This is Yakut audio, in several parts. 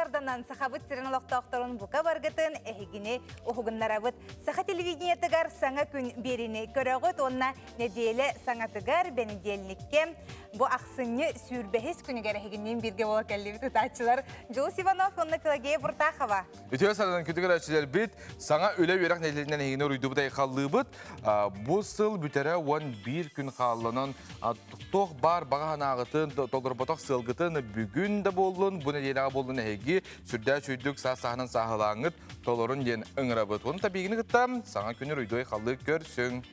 сарсыарданан Сахабыт сирин олохтоохторун бука баргытын эһигини уһугуннарабыт. Саха телевидениетыгар саҥа күн биэриини көрөҕүт уонна нэдиэлэ саҥатыгар бэнидиэлниккэ бу ахсынньы сүүрбэһис күнүгэр эһигинниин бииргэ буола кэллибит ытааччылар Дьулус Иванов уонна Пелагея Буртахова. Үтүө сардан күтүгэр саҥа үлэ үөрэх нэдиэлэтинэн эһигини уруйдубут айхаллыыбыт. Бу сыл бүтэрэ 11 күн хаалланан туох баар баҕа санааҕытын, толорботох сыалгытын бүгүн да буоллун, бу нэдиэлэҕэ буоллун эһиги сүрдээх үчүгдүк саас сааһынан сааһылааҥҥыт толорун диэн ыҥырабыт. Уонна биһигини кытта саҥа күнү уруйдуой халлыы көрсүҥ.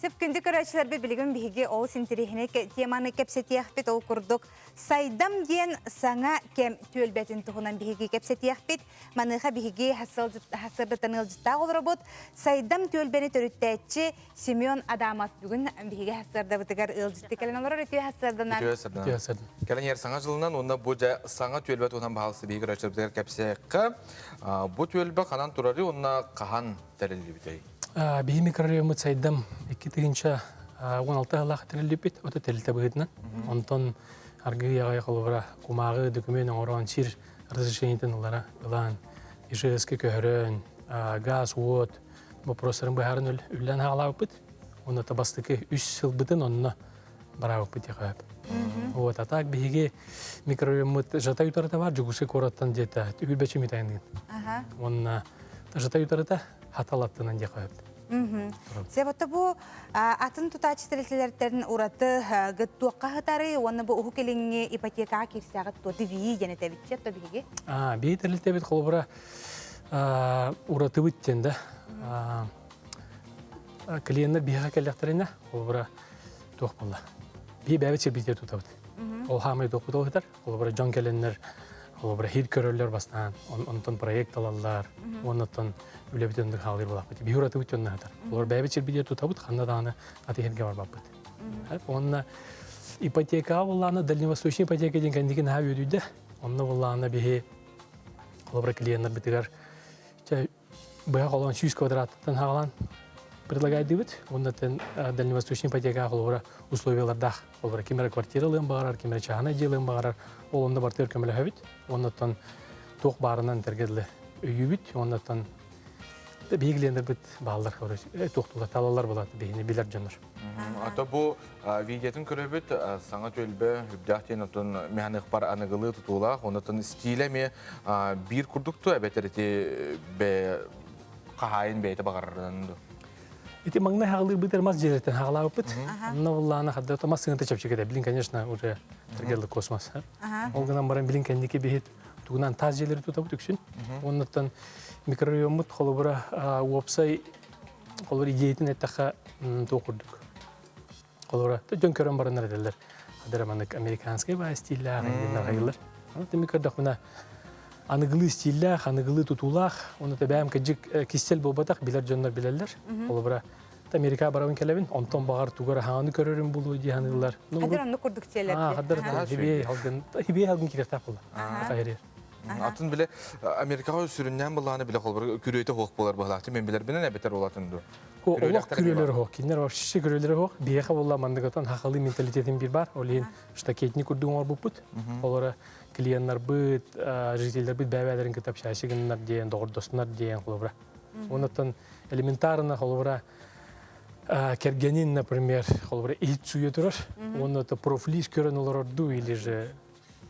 Сөп күндү көрөөччүлэрбит билигин биһиги олус интэриэһинэй теманы кэпсэтиэхпит. Ол курдук Сайдам диэн саҥа кэм түөлбэтин туһунан биһиги кэпсэтиэхпит. Маныаха биһиги сарсыардаттан ыалдьыттаах олоробут. Сайдам түөлбэни төрүттээччи Семен Адамов бүгүн биһиги сарсыардабытыгар ыалдьытты кэлэн олорор. Үтүө сарсыарданан. Үтүө сарсыарданан. Кэлэн иһэр саҥа дьылынан уонна бу дьэ саҥа түөлбэ туһунан баһаалыста биһиги көрөөччүлэрбитигэр кэпсиэххэ. Бу түөлбэ ханан турарый уонна хаһан тэриллибитэй? Биһи микрорайоммут Сайдам 2016 сыллаах тэриллибит, ото тэрилтэ быһыытынан. Онтон аргыый аҕай холобура кумааҕы документ оҥорон сир разрешениетын ылара ылан, ИЖС-ка көһөрөн, газ, уот боппуруостарын быһааран үллэн хаалаабыппыт. Онно бастакы үс сылбытын онно бараабыппыт диэхэ сөп. Вот, а так биһиги микрорайоммут Жатай утарыта бар, Дьокуускай куораттан где-то үһүрбэчи митайныын. Уонна Жатай утарыта хатал аттынан диэхэ сөп. Себото бу атын тутааччы тэрилтэлэртэн ураты туохха хытары уонна бу уһук илиҥҥи ипотекаҕа киирсэҕит туо ДВИ диэн этэбит то биһиги. Биһи тэрилтэбит холобура уратыбыт диэн да клиеннэр биһиэхэ кэллэхтэринэ холобура туох буолла биһи бэйэбит сирбитигэр тутабыт ол хаамай туохпут ол сытар холобура дьон кэлэннэр холобура хир көрөллөр бастаан онтон проект алаллар уоннаттан үлэбит оннук хаалыыр буолаахпыт биһи уратыбыт дьонно сытар олор бэйэбит сирбитигэр тутабыт ханна даҕаны атыһырга барбаппыт уонна ипотекаҕа буоллаҕына дальневосточный ипотека диэн кэнники наһаа үөдүйдэ онно буоллаҕына биһи холобура клиеннарбытыгар быһа холоон 100 квадраттан хаалан предлагайдыбыт. Уонна дальневосточный ипотека холобура условиялардаах. Холобура ким эрэ квартира ылыан баҕарар, ким эрэ чааһынай дьиэ ылыан баҕарар, ол онно бартыгар көмөлөһөбүт. Уоннаттан туох баарынан этэргэ дылы өйүүбүт. Уоннаттан биһиги клиеннэрбит бааллар, туохтуулар, талаллар буолаат биһини билэр дьоннор. Ата бу видеотын көрөбүт, саҥа түөлбэ үрдээх диэн отон механыхпар аныгылыы тутуулаах, онотон стилэ эмиэ биир курдук ту эбэтэр ити хаһаайын бэйэтэ баҕарарынан ду. Ити маҥнай хаҕалыырбыт мас дьиэлэртэн хаҕалаабыппыт. Онно буллаана хадда мас сыҥата чэпчэкитэ. Билин, конечно, уже тергеллы космос. Ол гынан баран билин кэнники биһит тугунан таас дьиэлэри тутабыт үксүн. Оннуттан микрорайоммут холобура уопсай Холобур идеятын эттэххэ туох курдук. Холобура дьон көрөн бараннар этэллэр. Хадара маннык американскай баа стиллээх диэн Аны тими көрдөхпүнэ аныгылыы стиллээх, аныгылыы тутуулаах, уонна бэйэм кыдьык кистэл буолбатах билэр дьоннор билэллэр. Холобура Америка барабын кэлэбин, онтон баҕар тугу эрэ хаҥаны көрөрүм булуо дии саныыллар. Хадыр оннук курдук сиэлэр. Хадыр хибиэй халгын, хибиэй халгын кириэхтээх буолла. Хайырыыр. Атын биле Америкаҕа сүрүннээн былааны биле холбор күрүөтэ хуох буолар быһалаахты мен билэрбинэн эбэтэр улатын ду. Олох күрүөлөр хуох. Кинилэр вообще күрүөлөр хуох. Биһиэхэ буолла манныгытан хахалы менталитетин бир бар. Ол иһин штакетник курдук оҥорбуппут. Олора клиеннарбыт, жителлэрбит бэйэ-бэйэлэрин кытта общайся гыннар диэн, доҕордостунар диэн холобура. Оннуттан элементарно холобура кэргэнин, например, холобура иһит сууйа турар. Уонна профлиз көрөн олорордуу или же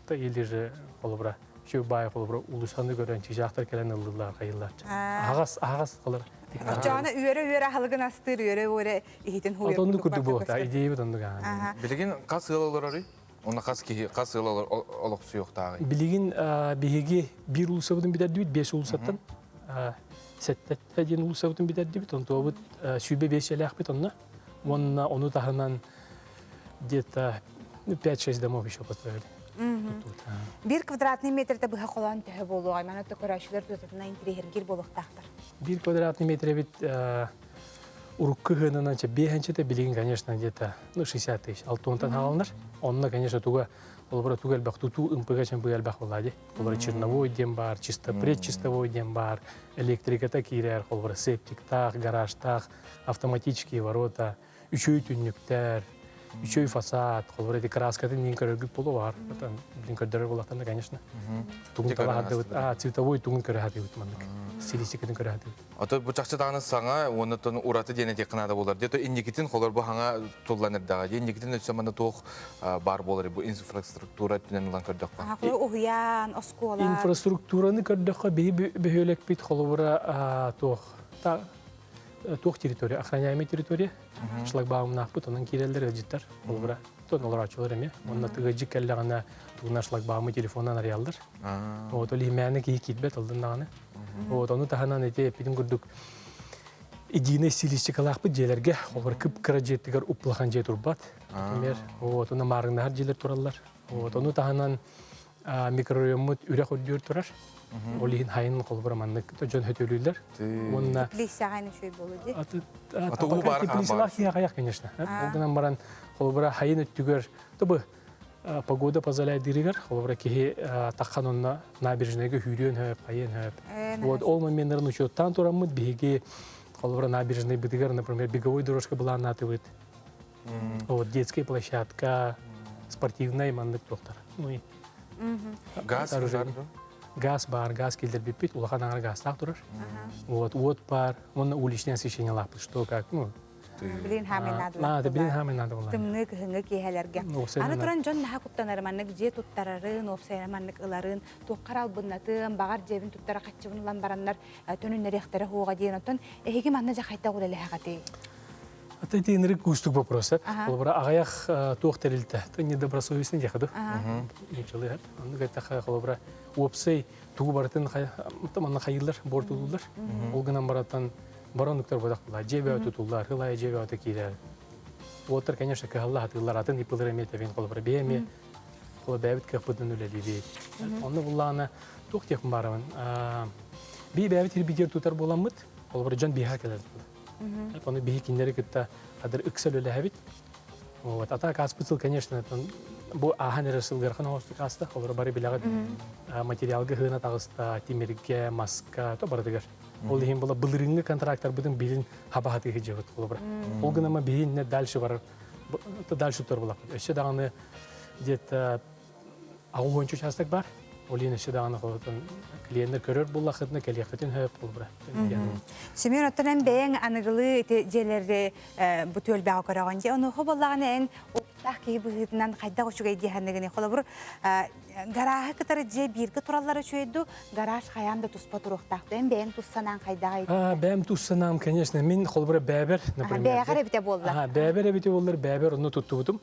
или же холобура үчүгэй баай холобура улусаны көрөн чыычаахтар кэлэн ыллыыллар хайыллар аһаҕас аһаҕас алар Оччоҕуна үөрэ-үөрэ аһылыгын астыыр, үөрэ-үөрэ иһитин хуйар Оннук курдук буолуохтаах, идеябыт оннук аана. Билигин хас ыал олорорүй? Уонна хас киһи хас ыал олохсуйуохтааҕый? Билигин биһиги биир уулуссабытын бүтэрдибит, биэс уулуссаттан сэттэ диэн уулуссабытын бүтэрдибит, онтуобут 105 дьиэлээхпит онно. Уонна ону таһынан где-то 5-6 домов еще построили. Биир квадратный метрде быһа холоон төһө буолуоҕай? Маны көрөөччүлэр тутатына интириэһиргиир буолуохтаахтар. Биир квадратный метр эбит урукку ыһыанынан биэһэнчэтэ билигин, конечно, где-то ну 60 тысяч алтуонтан хааланар. Онно, конечно, туга олобура туга элбэх тутуу ымпыга чымпыга элбэх буолла дии. Олора черновой диэн баар, чисто предчистовой диэн баар, электриката киирэр, холобура септиктаах, гаражтаах, автоматические ворота, үчүгэй түннүктэр. Үчүгэй фасад, холобура ити краскатын иин көрөргүт буолуо баар. Билин көрдөрөр буоллахтарына, конечно. Тугун талаһардыбыт, а цветовой тугун көрө сатыыбыт маннык. Стилистикатын көрө сатыыбыт. Ото бу чахчы даҕаны саҥа уонна ураты диэн этиэххэ наада буолар. Дето инникитин холор бу хаҥа туллан эрдэҕэ. Дии инникитин өссө манна туох баар буолар бу инфраструктура өттүнэн ылан көрдөххө. Уһуйаан, оскуола. Инфраструктураны көрдөххө биһи бөһүөлэкпит холобура туох туох территория, охраняемая территория. Шлагбаумнаахпыт, онон киирэллэр ыалдьыттар холобура. Тон олороочулар эмиэ. Онно ыалдьыт кэллэҕинэ тугунан шлагбаумы телефонунан арыйаллар. Вот ол иһимээни киһи киирбэт ылдын даҕаны. Вот ону таһынан ити эппитим курдук единый стилистикалаахпыт дьиэлэргэ холобура кып-кыра дьиэтигэр уп-улахан дьиэ турбат. Например, вот ону маарыҥнаһар дьиэлэр тураллар. Вот ону таһынан микрорайоммут үрэх үрдүгэр турар. Ол иһин хайын холобура маннык дьон хөтөлүүллэр. Уонна Теплицаҕа үчүгэй буолуо дии. Теплицалаах киһи аҕыйах, конечно. Ол гынан баран холобура хайын өттүгэр тобы погода позволяет дырыгар, холобура киһи таххан онно набережныйга хүүрүөн хөп, хайын хөп. Вот ол моменттарын учеттаан тураммыт биһиги холобура набережный бытыгар, например, беговой дорожка былааннаатыбыт. Вот детская площадка, спортивная маннык туохтар. Ну и Газ Газ бар, газ киллэрбиппит, улахан аҥар газтаах турар. Вот, уот бар, уонна уличное освещение лаахпыт, что как, ну, Билин хаамай наада. Билин хаамай наада буолла. Тымныы кыһыҥҥы киэһэлэргэ. Аны туран дьон наһаа куттанар маннык дьиэ туттарарын, уопсайа маннык ыларын, туоххар албыннатыам, баҕар дьиэбин туттара хаччыбын ылан бараннар төнүннэриэхтэрэ хуоҕа диэн. Оттон эһиги манна дьэ хайдах үлэлэһэҕитий? Это итинник уустук вопрос. Холобура аҕыйах туох тэрилтэ, то недобросовестный диэхэ ду. Нучалыһар. Оннук эттэхэ холобура уопсай тугу барытын манна хайыылар, бортулуулар. Ол гынан баратан баронуктар бодах була. Дьиэ бөҕө тутуллар, хылай дьиэ бөҕөтө киирэр. Уоттар, конечно, кыһалла хатыыллар, атын ипылыр эмиэ тэбин холобура бэйэ эмиэ холобура бэйэбит кыахпытынан үлэлиибит. Онно буллаҕына туох диэхпин баарабын. Бии бэйэбит ирбитиэр тутар буоламмыт, холобура дьон биһиэхэ кэлэр. Ону биһи кинилэри кытта хадыр ыкса үлэлэһэбит. Вот. А так ааспыт сыл, конечно, бу ааһан эрэр сылгырхан оҥостук ааста. Олору бары билэҕит. Материалга хыына таҕыста, тимиргэ, маска, то барытыгар. Ол иһин була былырыҥҥы контракттарбытын билин хабаһатыы сылдьабыт холобура. Ол гынама биһинне дальше барар дальше тутар булаппыт. Өссө даҕаны где-то Аҕыс участок бар. Ол иһин өссө даҕаны холотон клиеннэр көрөр буллаххытына кэлиэххитин сөп холобура. Семен, оттон эн бэйэҥ аныгылыы ити дьиэлэри бу түөлбэҕэ көрөҕүн дии. Онуоха буоллаҕына эн уоттаах киһи быһыытынан хайдах үчүгэй дии саныыгыный? Холобур, гарааһы кытары дьиэ бииргэ тураллара үчүгэй дуу, гараж хайаан да туспа туруохтаах дуу? Эн бэйэҥ тус санааҥ хайдаҕый? Бэйэм тус санаам, конечно, мин холобура бэйэбэр, например. Бэйэҕэр эбитэ буолла. Бэйэбэр эбитэ буоллар, бэйэбэр онно туттубутум.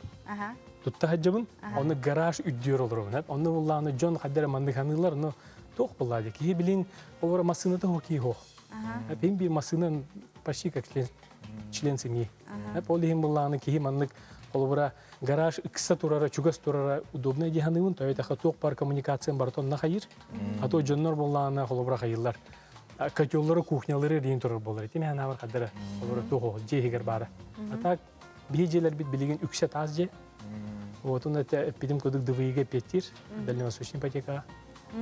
Тутта сылдьабын, онно гараж үрдүөр олоробун. Онно буллаҕына дьон хайдара маннык саныыллар, но туох буллаа дии. Киһи билин олоро массыыната хо киһи хо. Пин бир массыынан почти как член, член семьи. Ол иһин буллаҕына киһи маннык холобура гараж ыкса турара, чугас турара удобно дии саныыбын. То есть туох бар коммуникациям барыта онно хайыр. А то дьоннор буллаҕына холобура хайыллар. Котеллары, кухнялары диин турар болар. Ити мен бар хаддара холобура туох дьиэ иһигэр баара. А так Биһи дьиэлэрбит билигин үксэ таас дьиэ. Вот он это эппитим курдук ДВИ-га эппиэттиир, дальневосточный ипотека.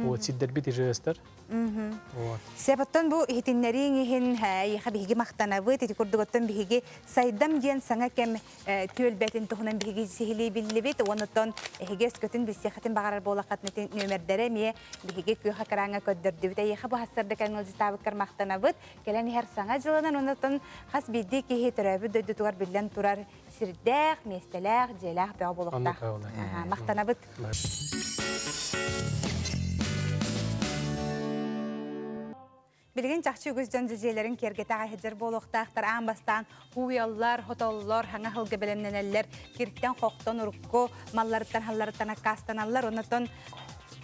Вот сирдэрбит ИЖС-тар. Вот. Сеп, оттон бу иһитиннэрииҥ иһин эйиэхэ биһиги махтанабыт. Ити курдук оттон биһиги Сайдам диэн саҥа кэм түөлбэтин туһунан биһиги сиһилии биллибит. Онтон эһиги өскөтүн билсиэххитин баҕарар буолаххытына ити нүөмэрдэрэ эмиэ биһиги күөх экраҥҥа көрдөрдүбүт. Эйиэхэ бу хассарда кэлэн ыалдьытаабыккар махтанабыт. Кэлэн иһэр Саҥа дьылынан онтон хас биирдии киһи төрөөбүт дойдутугар биллэн турар сирдээх, миэстэлээх, дьиэлээх бөҕө буолуохтаах. Махтанабыт. Билигин чахчы үгүс дьон дьиэлэрин киэргэтэ аҕай буолуохтаахтар. Аан бастаан ууйаллар, хотоллор, хаҥа сылга бэлэмнэнэллэр, киртэн-хохтон урукку малларыттан халларыттан аккаастаналлар. Оннотон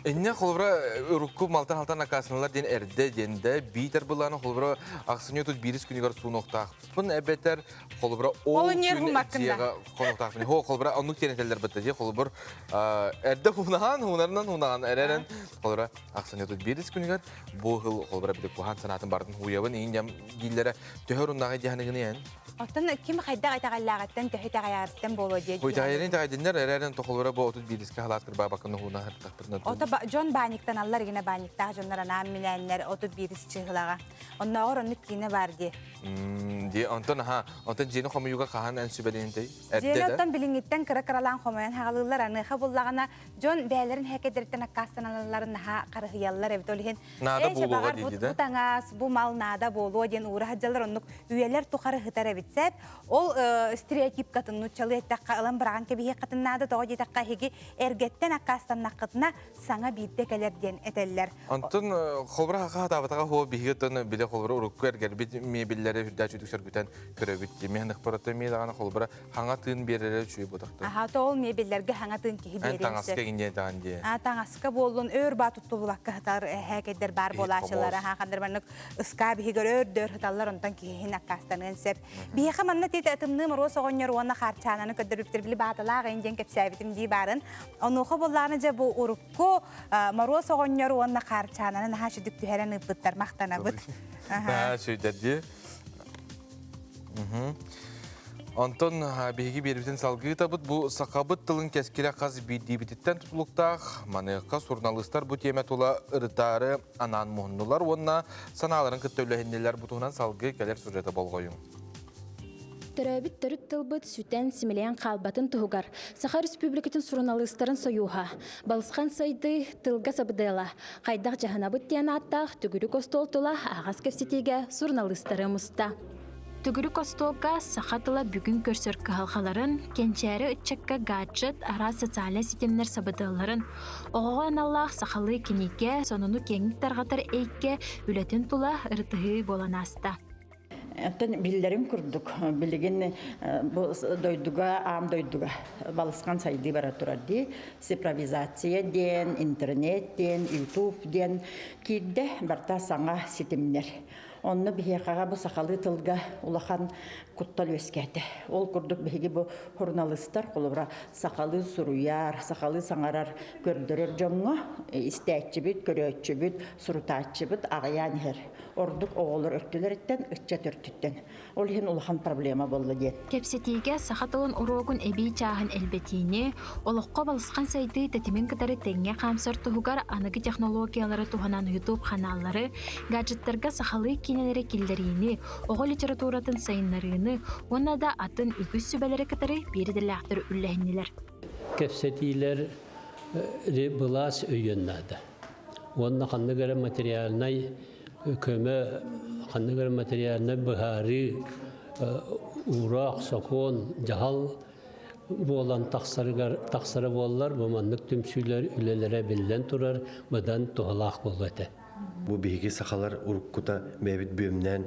Инньэ холобура урукку малтан халтан аккаастаналлар диэн эрдэ диэн да биитэр былааны холобура ахсынньы 31 күнүгэр суунуохтаахпын эбэтэр холобура ол күн дьиэҕэ хонуохтаахпын. Хо холобура оннук диэн этэллэр бытта дии холобур эрдэ хунахан хунарынан хунахан эрэрэн. Холобура, ахсынньы 31 күнүгэр бу сыл холобура били куһаан санаатын барытын хууйабын иин дьам дииллэрэ төһө оруннааҕый диэханыгын эн? Оттон ким хайдах итэҕэллээҕиттэн төһө итэҕэйээриттэн буолуо диэ. Бу итэҕэйэрин итэҕэйдиннэр эрээрин тохолура бу 31-ке халаат кырбаабаккын уһууна хартахпытына. Ото дьон баанньыктаналлар игинэ баанньыктаах дьоннор анаан минээннэр 31 чыһылаҕа. Оннооҕор оннук киинэ бар дии. Дии онтон аха онтон дьиэни хомуйууга хаһан эн сүбэлиэнтэй? Эрдэ да? Оттон билиҥҥиттэн кыра-кыралаан хомуйан хаҕалыыллар аныаха буллаҕына дьон бэйэлэрин хэкэдэриттэн аккаастаналларын наһаа харыһыйаллар эбит ол иһин наада буолуоҕа дии да бу таҥас бу мал наада буолуо диэн уура сылдьаллар оннук үйэлэр тухары сытар эбит сэп ол стереотипкатын нууччалыы эттэххэ ылан быраҕан кэбиһиэххитин наада тоҕо диэтэххэ эһиги эргэттэн аккаастаннаххытына саҥа биирдэ кэлэр диэн этэллэр. Онтон холбура хаһаатаабатаҕа хуо биһиги оттон биле холбура урукку эргэрбит мебеллэри үрдээч үтүк сөргүтэн көрөбүт дии. Миһин ыкпарата эмиэ даҕаны холбура хаҥа тыын биэрэрэ үчүгэй буотахтар. Аха, то ол мебеллэргэ хаҥа тыын киһи биэриэн сөп. Таҥаска иҥниэ даҕан дии. А таҥаска буоллун өөр баа туттуллубакка сытар эһээкэйдэр баар буолаачылар аха хандар маннык ыскаа биһигэр өөр дөр сыталлар онтон киһиһин аккаастаныан сөп. Биһиэхэ манна тиит тымныы Моруос оҕонньор уонна Хаарчаананы көрдөрбүттэр били бааталаах эн диэн кэпсээбитим дии баарын. Онуоха буоллаҕына дьэ бу урукку Моруос оҕонньор уонна Хаарчаананы наһаа сүдүк түһэрэн ыыппыттар махтанабыт. Наһаа сүүйдэр дии. Онтон биһиги биэрбитин салгыы табыт бу сахабыт тылын кэскилэ хас биирдиибититтэн тутулуктаах. Маныаха суруналыыстар бу тиэмэ тула ырытаары анаан муһуннулар уонна санааларын кытта үлэһиннилэр. Бу туһунан салгыы кэлэр сюжеты болҕойуҥ. Төрөөбүт төрүт тылбыт сүтэн, симэлийэн хаалбатын туһугар Саха Республикатын суруналыыстарын сойууһа Балысхан сайдыы тылга сабыдыала хайдах дьаһанабыт диэн ааттаах төгүрүк остуол тула аһаҕас кэпсэтиигэ суруналыыстары муста. Төгүрүк остуолга саха тыла бүгүн көрсөр кыһалҕаларын, кэнчээри ыччакка гаджет, араас социальнай ситимнэр сабыдыалларын, оҕоҕо аналлаах сахалыы кинигэ, сонуну киэҥник тарҕатар эйгэ үлэтин тула ырытыһыы буолан ааста. Оттон биллэрин курдук, билигин бу дойдуга, аан дойдуга балысхан сайдыы бара турар дии. Цифровизация диэн, интернет диэн, YouTube диэн киирдэ барыта саҥа ситимнэр. Онно биһиэхэҕэ бу сахалыы тылга улахан куттал үөскээтэ. Ол курдук биһиги бу суруналыыстар, холобура, сахалыы суруйар, сахалыы саҥарар, көрдөрөр дьоҥҥо истээччибит, көрөөччүбүт, сурутааччыбыт аҕыйаан иһэр. Ордук оҕолор өртүлэриттэн, ыччат өртүттэн. Ол иһин улахан проблема буолла диэн. Кэпсэтиигэ саха тылын уруогун эбии чааһын элбэтиини, олоххо балысхан сайдыы тэтимин кытары тэҥҥэ хаамсар туһугар аныгы технологиялары туһанан YouTube-ханааллары, гаджеттарга сахалыы киинэлэри киллэриини, оҕо литературатын сайыннарыыны уонна да атын үгүс сүбэлэри кытары биир идэлээхтэр үллэһиннилэр. Кэпсэтиилэр былаас өйүөн наада. Уонна ханнык эрэ материальнай көмө, ханнык эрэ материальнай быһаарыы, уураах, сокуон, дьаһал буолан тахсарыгар тахсара буоллар, бу маннык түмсүүлэр үлэлэрэ биллэн турар, быдан туһалаах буолуо этэ. Бу биһиги сахалар уруккута бэйэбит бүөмнээн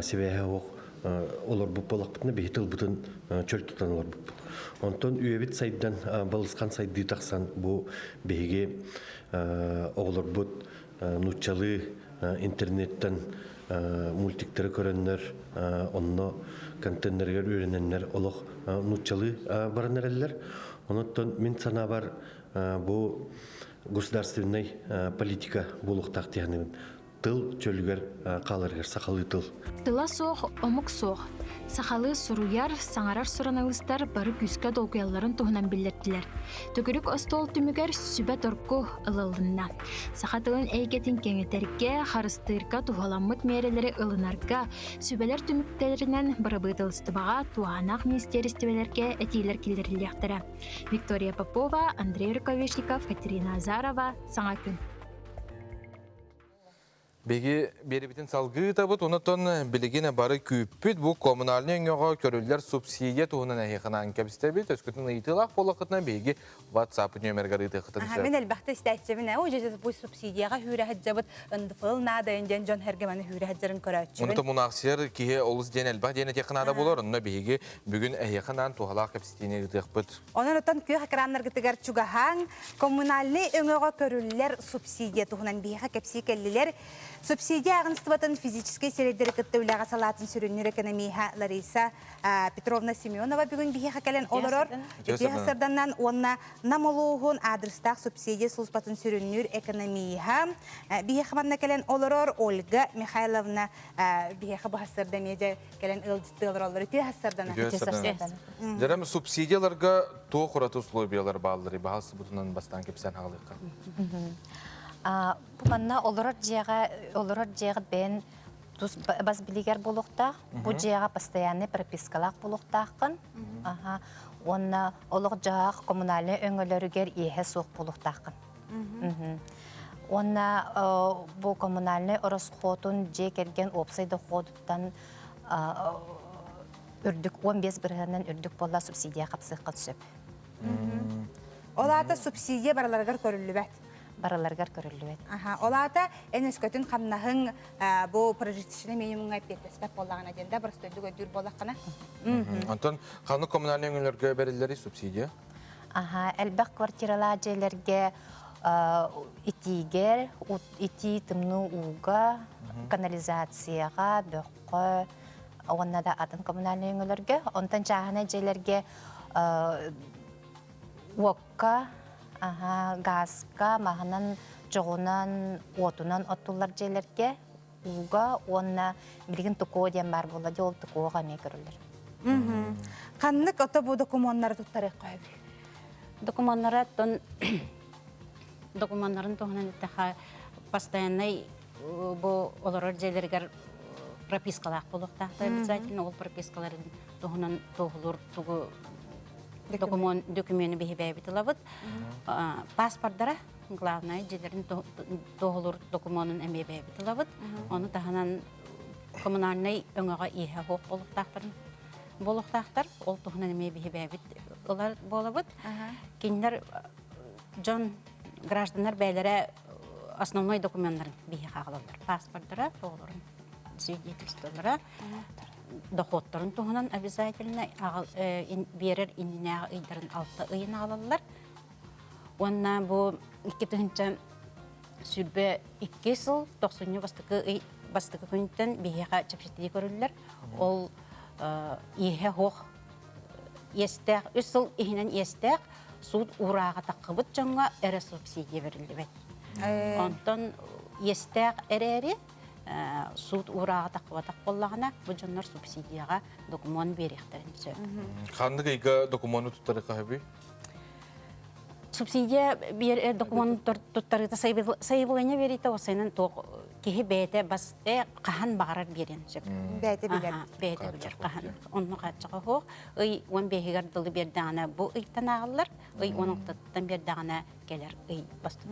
сибээһэ суох олорбут буоллахпытына биһи тылбытын чөл тутан олорбуппут. Онтон үйэбит сайдан, балысхан сайдыы тахсан бу биһиги оҕолорбут нууччалыы интернеттэн мультиктары көрөннөр, онно контеннэригэр үөрэнэннэр олох нууччалыы баран эрэллэр. Онон мин санаабар бу государственнай политика буолуохтаах диэхинибин тыл чөлүгэр хааларыгар сахалыы тыл. Тыла суох, омук суох. Сахалыы суруйар, саҥарар суруналыыстар бары күүскэ долгуйалларын туһунан биллэрдилэр. Төгүрүк остуол түмүгэр сүбэ-торку ылылынна. Саха тылын эйгэтин кэҥэтэргэ, харыстыырга туһуламмыт миэрэлэри ылынарга, сүбэлэр түмүктэринэн бырабыыталыстыбаҕа туһааннаах министиэристибэлэргэ этиилэр киллэриллиэхтэрэ. Виктория Попова, Андрей Рукавишников, Катерина Азарова. Саҥа күн. Биһиги биэрибитин салгыы ыытабыт, онтон билигин бары күүппүт бу коммунальнай өҥөҕө көрүллэр субсидия туһунан эһиэхэ кэбистэбит. Өскөтүн ыйытыылаах буоллаххытына биһиги WhatsApp нүөмэргэр ыытыаххытын сөп. Мин элбэхтэ истээччибин ээ, уже бу субсидияҕа хүүрэ сылдьабыт, НДФЛ наада диэн дьон сэргэ маны хүүрэ сылдьарын көрөөччүбүн. Онто мунаахсыйар киһи олус диэн элбэх диэн этиэххэ наада буолар. Онно биһиги бүгүн эһиэхэ наан туһалаах кэпсэтиини ыытыахпыт. Онон оттон күөх экраннаргытыгар чугаһааҥ, коммунальнай өҥөҕө көрүллэр субсидия туһунан биһиэхэ кэпсии кэллилэр. Субсидия ааҕыныстыбатын физическэй сирэйдэри кытта үлэҕэ салаатын сүрүннүүр экономиһа Лариса Петровна Семенова бүгүн биһиэхэ кэлэн олорор. Үтүө сарданан уонна Нам улууһун аадырыстаах субсидия службатын сүрүннүүр экономиһа биһиэхэ манна кэлэн олорор Ольга Михайловна биһиэхэ бу сарда эмиэ кэлэн ыалдьыттыы олороллор. Үтүө сарданан. Үтүө сарданан. Дьэрем субсидияларга туох ураты условиялар баалларый? Баһаалыстыбытынан бастаан кэпсээн хаалыахха. Бу манна олорор дьиэҕэ олорор дьиэҕит бэйэн тус бас билигэр буолуохтаах. Бу дьиэҕэ постоянный пропискалаах буолуохтааххын. Аха. Уонна олох-дьаһах коммунальнай өҥөлөрүгэр иэһэ суох буолуохтааххын. Уонна бу коммунальнай ороскуотун дьиэ кэргэн уопсай дохуотуттан үрдүк 15 бырыһыанынан үрдүк буолла субсидия хапсыахха сөп. Ол аата субсидия барыларыгар көрүллүбэт. Барыларыгар көрүллүбэт. Аха, ол аата эн өскөтүн хамнаһыҥ бу прожиточный минимумҥа эппиэттэспэт буоллаҕына диэн да простойдук өйдүүр буоллаххына. Онтон ханнык коммунальнай өҥөлөргө бэриллэрий субсидия? Аха, элбэх квартиралаах дьиэлэргэ итиигэр, итии тымныы ууга, канализацияҕа, бөххө уонна да атын коммунальнай өҥөлөргө. Онтон чааһынай дьиэлэргэ уокка, гааска, маһынан, чоҕунан, уотунан оттуллар дьиэлэргэ ууга уонна билигин ТКО диэн баар буолла дии, ол ТКО-ҕа эмиэ көрүллэр. Ханнык ото бу докумуоннары туттарыахха сөбүй? Докумуоннара тон докумуоннарын туһунан эттэхэ постояннай бу олорор дьиэлэригэр пропискалаах буолуохтаахтар обязательно ол пропискаларын туһунан туоһулуур тугу докумуон документы биһибээбит ылабыт паспордара главное дьиэлэрин туоһулуур докумуонун эмиэ бэйэбит ылабыт ону таһынан коммунальнай өҥөҕө иэһэ суох буолуохтаахтарын буолуохтаахтар ол туһунан эмиэ биһибээбит ылар буолабыт кинилэр дьон гражданнар бэйэлэрэ основной докуменнарын биһиэхэ аҕалаллар паспордара оҕолорун свидетельстволара доходторун туһунан обязательно биэрэр иннинээҕи ыйдарын алта ыйын аҕалаллар уонна бу 2022 сыл тохсунньу бастакы ый бастакы күнтэн биһиэхэ чэпчэтии көрүллэр ол иэһэ суох иэстээх үс сыл иһинэн иэстээх суут уурааҕа таххыбыт дьоҥҥо эрэ субсидия бэриллибэт онтон иэстээх эрээри суут уурааҕа таххыбатах буоллаҕына бу дьоннор субсидияҕа докумуон биэриэхтэрин сөп. Ханнык ыйга докумуону туттарыахха сөбүй? Субсидия биэр докумуон туттарыыта сайабылыанньа биэриитэ осайынан туох киһи бэйэтэ бас хаһан баҕарар биэриэн сөп. Бэйэтэ билэр. Бэйэтэ билэр хаһан. Онно хааччаҕа суох. Ый 15-гэр дылы биэрдэҕинэ бу ыйтан ааҕыллар. Ый 16-тан биэрдэҕинэ кэлэр ый бастакы.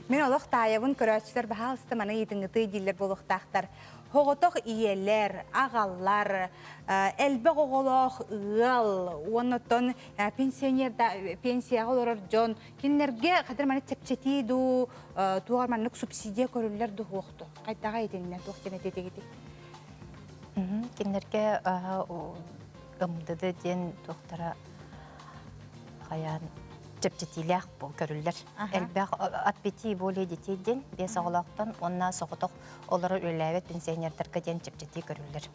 Мин олох таайабын көрөөччүлэр баһаалыста маны ыйытыҥытыы дииллэр буолуохтаахтар. Соҕотох ийэлэр, аҕаллар, элбэх оҕолоох ыал, уонна оттон пенсионер пенсияҕа олорор дьон кинилэргэ хатыр маны чэпчэтии дуу, туох маннык субсидия көрүллэр дуу суохту? Хайдаҕа итиннэ туох диэн этитигитий? Кинилэргэ ымдыды диэн туохтара хайаан чэпчэтиилээх көрүллэр. Элбэх от пяти более детей диэн биэс оҕолоохтон уонна соҕотох олорор үлэлээбэт пенсионердарга диэн чэпчэтии көрүллэр.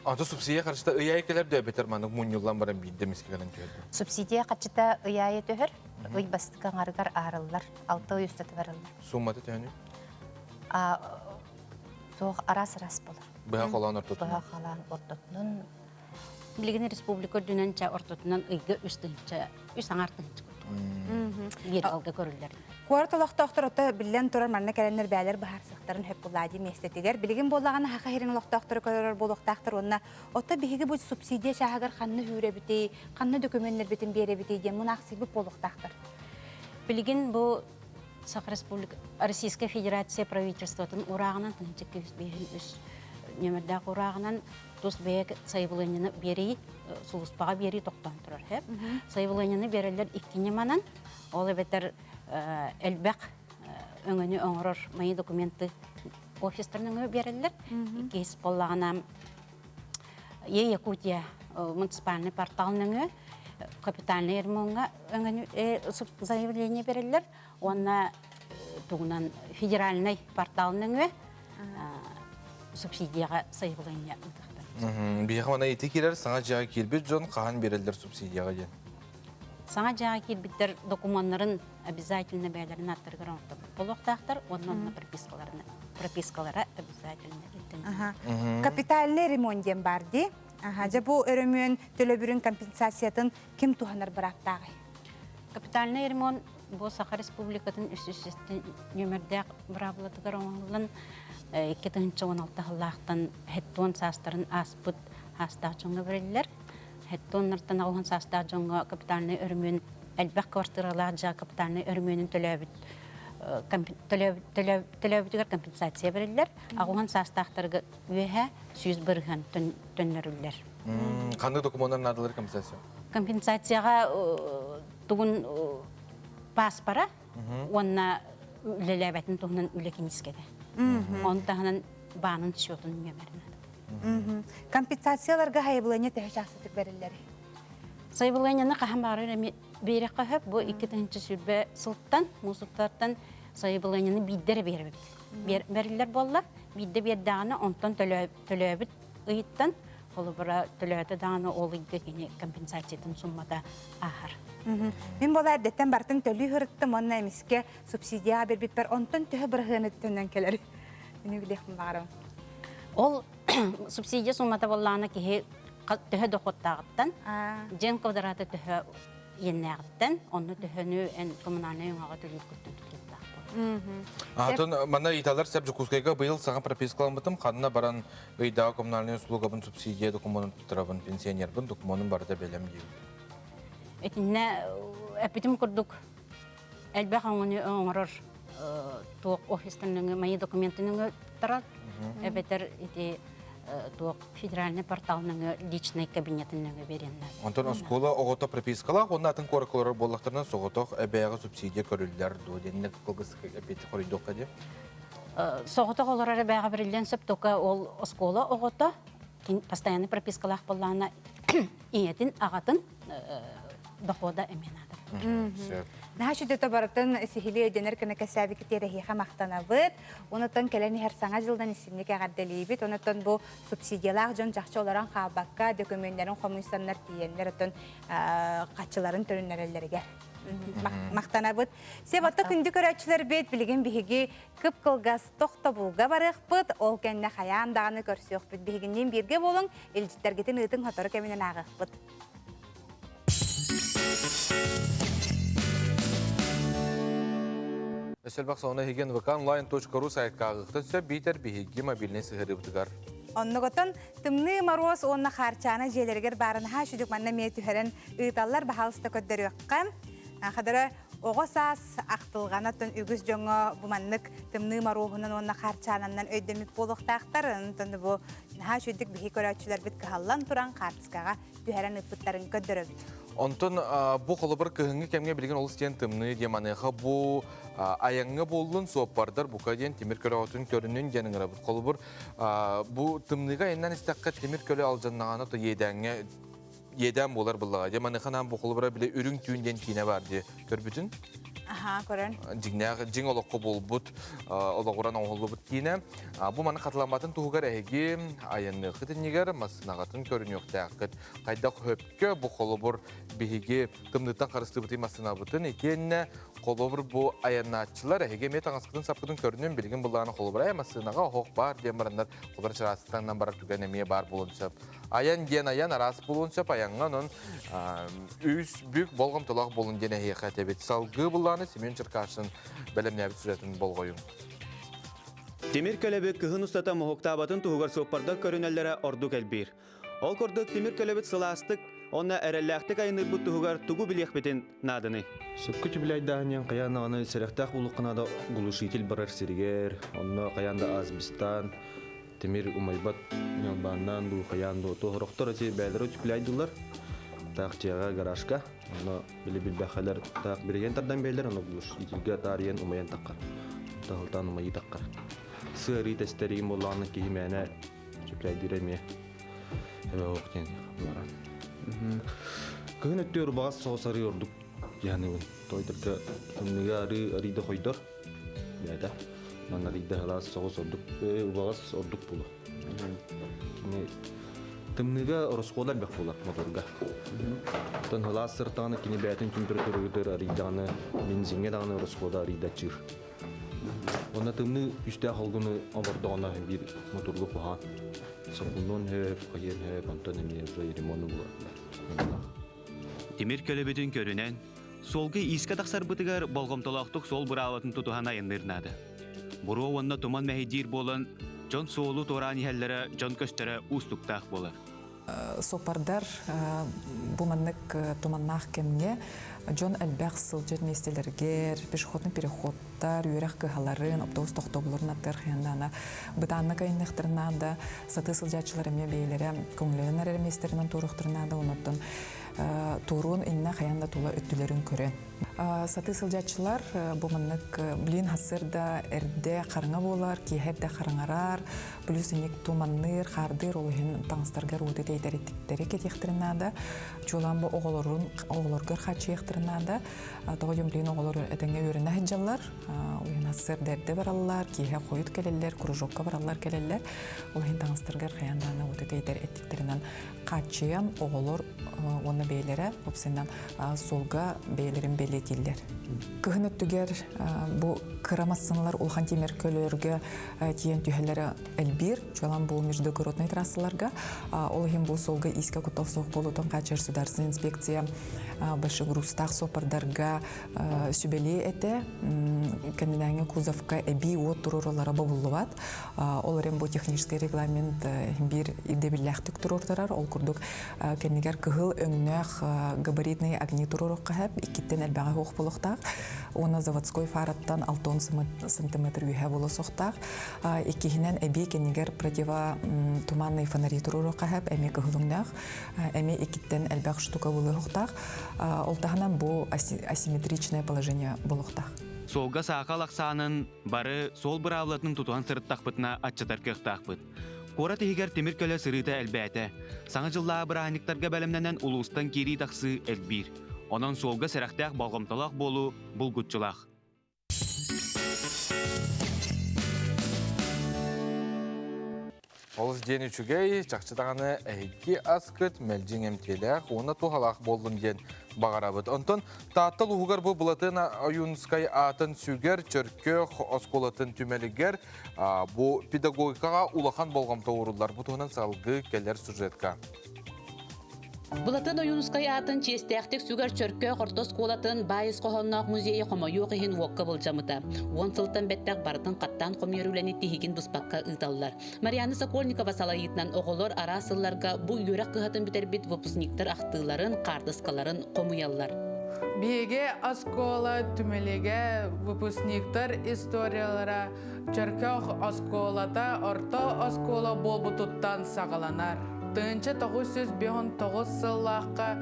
Аты субсидия харчыта ый аайы кэлэр да эбэтэр маннык мунньуллан баран биирдэ эмискэ кэлэн түһэр дуу? Субсидия харчыта ый аайы түһэр, ый бастакы аҥарыгар аарыллар, алта ый устата барыллар. Суммата төһөнүй? Суох араас-араас болар. Быһа холоон ортотунан. Быһа холоон ортотунан Билигин республика үрдүнэн ча ортотунан ыйга үс тыһыынча, үс аҥаар тыһыынча курдук. Биир алга көрүллэр. Куорат олохтоохтор ото биллэн турар манна кэлэннэр бээлэр быһаарсыахтарын сөп булаа дии миэстэтигэр. Билигин буоллаҕына Саха сирин олохтоохторо көрөр буолуохтаахтар уонна ото биһиги бу субсидия чааһыгар ханна үүрэбитий, ханна дөкүмүөннэрбитин биэрэбитий диэн мунаахсыйбыт буолуохтаахтар. Билигин бу Саха Республика Российская Федерация правительствотын урааҕынан 1953 нөмердээх урааҕынан тус бэйэ сайабылыанньаны биэрии сулууспаҕа биэрии тохтоон турар һэп. Сайабылыанньаны биэрэллэр икки ньыманан, ол эбэтэр элбэх өҥөнү оҥорор мои документы офистарын өҥө биэрэллэр. Иккис буоллаҕына Е Якутия муниципальный портал нөҥүө капитальный ремонтҥа өҥөнү заявление береллер уонна Тугунан федеральнай портал нөҥүө субсидияҕа сайабылыанньа ыытыахтара. Биһиэхэ мана ити киирэр саҥа дьиэҕэ киирбит дьон хаһан биэрэллэр субсидияҕа диэн? Саҥа дьиэҕэ киирбиттэр докумуоннарын обязательно бэйэлэрин ааттарыгар оҥорторбут буолуохтаахтар уонна онно пропискаларын пропискалара обязательно ирдэнэр. Капитальный ремонт диэн баар дии. Аха, дьэ бу өрөмүөн төлөбүрүн компенсациятын ким туһанар бырааптааҕый? Капитальный ремонт бу Саха Республикатын үс нүөмэрдээх быраабылатыгар оҥоһуллан 2016 сыллаахтан хеттуон саастарын ааспыт саастаах дьоҥҥо бэриллэр. Хеттуоннартан аҕыһын саастаах дьоҥҥо капитальный өрөмүөн элбэх квартиралаах дьиэ капитальный өрөмүөнүн төлөөбүт төлөөбүтүгэр компенсация бэриллэр. Аҕыһын саастаахтарга үөһэ 100% төннөрүллэр. Ханнык докумуоннар наадалар компенсация? Компенсацияҕа тугун пааспара уонна үлэлээбэтин туһунан үлэ кинискэтэ. Оны таһынан баанын счетун нүөмэрин наада. Компенсацияларга сайабылыанньа төһө чаастатык бэриллэр? Сайабылыанньаны хаһан баҕарар эми биэрэххэ сөп. Бу 2020 сылтан, муусуктартан сайабылыанньаны биирдэ эрэ биэрэбит. Бэриллэр буолла. Биирдэ биэрдэҕинэ, онтон төлөөбүт ыйыттан холобура төлөөтө даҕаны ол ыйга кини компенсациятын суммата ааһар. Мин буола эрдэттэн бартын төлүү сырыттым уонна эмискэ субсидияҕа биэрбиппэр онтон төһө бырыһыаны төннөн кэлэр? Мини билиэхпин баҕарабын. Ол субсидия суммата буоллаҕына киһи төһө дохуоттааҕыттан, дьиэн квадрата төһө иэннээҕиттэн, онно төһөнү эн коммунальнай өҥөҕө төлүүргүттэн тутулуктаах буолар. Атын манна ыйыталар сеп Дьокуускайга быйыл саҥа пропискаламмытым ханна баран ыйдааҕы коммунальнай услугабын субсидия докумуонун туттарабын пенсионербын докумуонум барыта бэлэм диэбит. Итиннэ эппитим курдук элбэх өҥөнү оҥорор туох офистан өҥө мои документы өҥө туттарар эбэтэр ити туох федеральный портал нөҥө личный кабинетын нөҥө биэриэннэр. Онтон оскуола оҕото пропискалаах уонна атын куоракка олорор буоллахтарына соҕотох эбээҕи субсидия көрүллэр дуо диэннэ кылгас эппиэти хоруйдуохха диэ. Соҕотох олорор эбээҕи бэриллиэн сөп только ол оскуола оҕото постоянный пропискалаах буоллаҕына ийэтин аҕатын дохода эмиэ наада. Наһаа үчүгэй барытын сиһилии өйдөнөр гына кэсээбиккит эһиэхэ махтанабыт. Онутан кэлэн иһэр саҥа дьылдан исинник эҕэрдэлиибит. Онутан бу субсидиялаах дьон чахчы олорон хаалбакка дөкүмүөннэрин хомуйсаннар тиийэннэр отон хаччыларын төрүннэрэллэригэр махтанабыт. Себатта күндү көрөөччүлэрбит билигин биһиги кып-кылгас тохтобулга барыахпыт. Ол кэннэ хайаан даҕаны көрсүөхпүт. Биһигинниин бииргэ буолуҥ, илдьиттэргитин ыытыҥ сотору кэминэн ааҕыахпыт. Өссөлбөх сонуна иһиген vkonline.ru сайтка ааҕыахтан сөп биитэр биһиги мобильнай сыһыарыыбытыгар. Оннугутун тымныы Моруос уонна Хаарчаана дьиэлэригэр баарынаһаа сүдүк манна эмиэ түһэрэн ыыталлар баһаалыста көрдөрүөххэ. Хадара оҕо саас ахтылҕана оттон үгүс дьоҥҥо бу маннык тымныы Моруоһунан уонна Хаарчаананан өйдөммүт буолуохтаахтар. Онтон бу наһаа үчүгдүк биһи көрөөччүлэрбит кыһаллан туран хаартыскаҕа түһэрэн ыыппыттарын көрдөрөбүт. Онтон бу холобур кыһыҥҥы кэмҥэ билигин олус диэн тымныы диэн маныаха бу айаҥҥа буоллун суоппардар бука диэн тимир көлөҕөтүн көрүнүн диэн ыҥырабыт. Холобур бу тымныыга айаннан истэххэ тимир көлө алдьаннаҕына то иэдээҥҥэ иэдээн буолар буллаҕа. Дьэ маныаха наан бу холобура били үрүҥ түүн диэн киинэ бар дии көрбүтүн. Аха, көрөн. Дьиҥнээх дьиҥ олоххо буолбут олоҕуран оҥоһуллубут киинэ. Бу маны хатыламматын туһугар эһиги айанныаххыт иннигэр массыынаҕытын көрүнүөхтээххит. Хайдах хөпкө бу холобур биһиги тымныыттан харыстыыбытый массыынабытын итиэннэ холобур бу айаннааччылар эһиги эмиэ таҥаскытын саппытын көрүнүн билигин былааны холобур ээ массыынаҕа оһох баар диэн бараннар холобур чараастыктан барар түгэн эмиэ баар буолуон сөп. Айан диэн айан араас буолуон сөп айаҥҥа онон үс бүк болҕомтолоох буолун диэн эһиэхэ этэбит. Салгыы былааны Семен Черкашин бэлэмнээбит сүрэтин болҕойуҥ. Тимир көлөбүт кыһын устата моһуктаабатын туһугар суоппардар көрүнэллэрэ ордук элбиир. Ол курдук тимир көлөбүт сылаастык уонна эрэллээхтик айанныырбыт туһугар тугу билиэхпитин нааданый? Сөпкө түбүлэйдааһын хайаан даҕаны сэрэхтээх буолуохха наада глушитель барар сиригэр, онно хайаан да асбестан, тимир умайбат ньалбааннаан дуу, хайаан дуу, туоһорохтор эти бээлэри үтүплэйдилэр. Таах дьиэҕэ гаражка, онно били билбэхэлэр таах билигин тардан биэлэр, ону глушительгэ таарыйан умайан таххар. Таһылтаан умайыы таххар. Сыарыы тэстэриин буоллаҕына киһи мээнэ үтүплэйдиирэ эмиэ эбэ оһох диэн баран. Кыһын өттүгэр убаҕас соҕус арыы ордук дьаһаныбын. Тойдорго тымныыга арыы арыйда хойдор. элбээтэ. Манна арыйда сылаас соҕус ордук убаҕас ордук буолуо. Кини тымныыга ороскуола элбэх буолар моторга. Оттон сылаас сыртаҕына кини бэйэтин температурагытыр арыйдаҕына бензиҥҥэ даҕаны ороскуола арыйдаччыыр. Онно тымныы күүстээх холгуну обордоҕуна биир моторга куһаҕан. Сокуннуон сөп, хайыан сөп, онтон эмиэ уже ремону булар. Тимир көлөбүтүн көрүнэн, суолга иискэ тахсарбытыгар болҕомтолоохтук суол быраабатын тутуһан айанныыр наада. Буруо уонна туман мэһэйдиир буолан, дьон суолу туораан иһэллэрэ дьон көстөрө уустуктаах буолар. Суоппардар бу маннык туманнаах кэмҥэ дьон элбэх сылдьар миэстэлэригэр пешеходный переходтар, үөрэх кыһаларын, оптуобус тохтобулларын аттыгар хайандаана бытааннык айанныахтарын наада, сатыы сылдьааччылар эмиэ бэйэлэрэ көҥүллэнэн эрэр миэстэлэринэн туоруохтарын наада, онуттан туоруон иннэ хайаан да тула өттүлэрин көрөн. Сатыы сылдьааччылар бу маннык блин сарсыарда эрдэ хараҥа буолар, киэһэ эрдэ хараҥарар, плюс инник туманныыр, хаардыыр, ол иһин таҥастаргар уоту тэйдэритиктэри кэтиэхтэрин наада. Чуолаан бу оҕолорун оҕолоргор хааччыйыахтарын наада. Тоҕо диэн блин оҕолор этэҥҥэ үөрэнэ сылдьаллар. Ол иһин сарсыарда эрдэ бараллар, киэһэ хойут кэлэллэр, кружокка бараллар кэлэллэр. Ол иһин таҥастаргар хайаан даҕаны уоту тэйдэр эттиктэринэн хааччыйан оҕолор уонна бэйэлэрэ уопсайынан суолга бэйэлэрин бэлиэтииллэр. Кыһын өттүгэр бу кыра массыыналар улахан тимир көлөлөргө тиийэн түһэллэрэ элбиир. Чуолаан бу междугороднай трассаларга. Ол иһин бу суолга иискэ куттал суох буолуутун хааччыйар государственная инспекция большегрузтаах суоппардарга сүбэлиэ этэ. Кэннинээҥи кузовка эбии уот туруоралара бобуллубат. Ол эрэн бу технический регламент биир ирдэбиллээхтик туруортарар. Ол курдук кэннигэр кыһыл өҥнөөх габаритные огни туруоруохха сөп, иккиттэн элбэҕи суох буолуохтаах. Уонна заводской фараттан 60 сантиметр үөһэ буолуо суохтаах. Иккиһинэн эбии кэннигэр противотуманные фонари туруоруохха сөп, эмиэ кыһыл өҥнөөх. Эмиэ иккиттэн элбэх штука буолуохтаах. Ол таһынан бу асимметричное положение буолуохтаах. Суолга саахал ахсаанын бары суол быраабылатын тутуһан сырыттахпытына аччатар кыахтаахпыт. Куорат иһигэр тимир көлө сырыыта элбээтэ. Саҥа дьыллааҕы бырааһынньыктарга бэлэмнэнэн улуустан киирии-тахсыы элбиир. Онон суолга сэрэхтээх болҕомтолоох буолуу булгуччулаах. Олус диэн үчүгэй, чахчы даҕаны эһиги аскыт мэлдьиҥ эмтиэлээх уонна туһалаах буоллун диэн баҕарабыт. Онтон Таатта улууһугар бу Былатын Ойуунскай аатын сүгэр Чөркөөх оскуолатын түмэлигэр бу педагогикаҕа улахан болҕомто ууруллар. Бу туһунан салгыы кэлэр сюжетка. Былатын Ойуунускай аатын чиэстээхтик сүгэр Чөркөөх орто оскуолатын баай ис хоһоонноох музейа хомойуох иһин уокка былдьаммыта. Уон сылтан бэттэх барытын хаттаан хомуйар үлэни тиһигин быспакка ыыталлар. Марианна Сокольникова салайыытынан оҕолор араас сылларга бу үөрэх кыһатын бүтэрбит выпускниктар ахтыыларын, хаартыскаларын хомуйаллар. Биһиги оскуола түмэлигэ выпускниктар историялара Чөркөөх оскуолата орто оскуола буолбутуттан саҕаланар. 1959 сыллаахха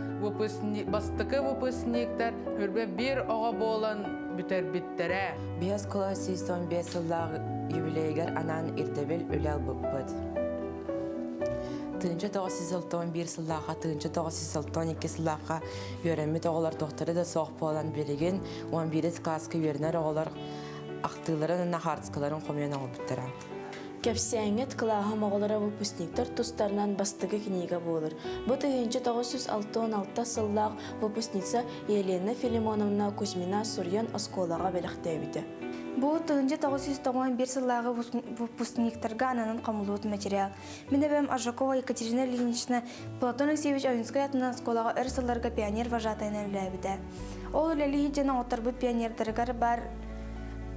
бастакы выпускниктар хүрбэ биир оҕо буолан бүтэрбиттэрэ. Биһи оскуола 115 сыллаах юбилейыгар анаан ирдэбил үлэ ылбыппыт. 1961 сыллаахха, 1962 сыллаахха үөрэммит оҕолор туохтара да суох буолан билигин 11 кылааска үөрэнэр оҕолор ахтыыларын уонна хаартыскаларын хомуйан оҥорбуттара. Кэпсээҥҥит кылааһым оҕолоро выпускниктар тустарынан бастакы книга буолар. Бу 1966 сыллаах выпускница Елена Филимоновна Кузьмина суруйан оскуолаҕа бэлэхтээбитэ. Бу 1991 сыллааҕы выпускниктарга ананан хомуллубут материал. Мин эбэм Аржакова Екатерина Ильинична Платон Алексеевич Ойунскай атынан оскуолаҕа өр сылларга пионер вожатайынан үлэлээбитэ. Ол үлэлии дьон оҥотторбут пионердарыгар бар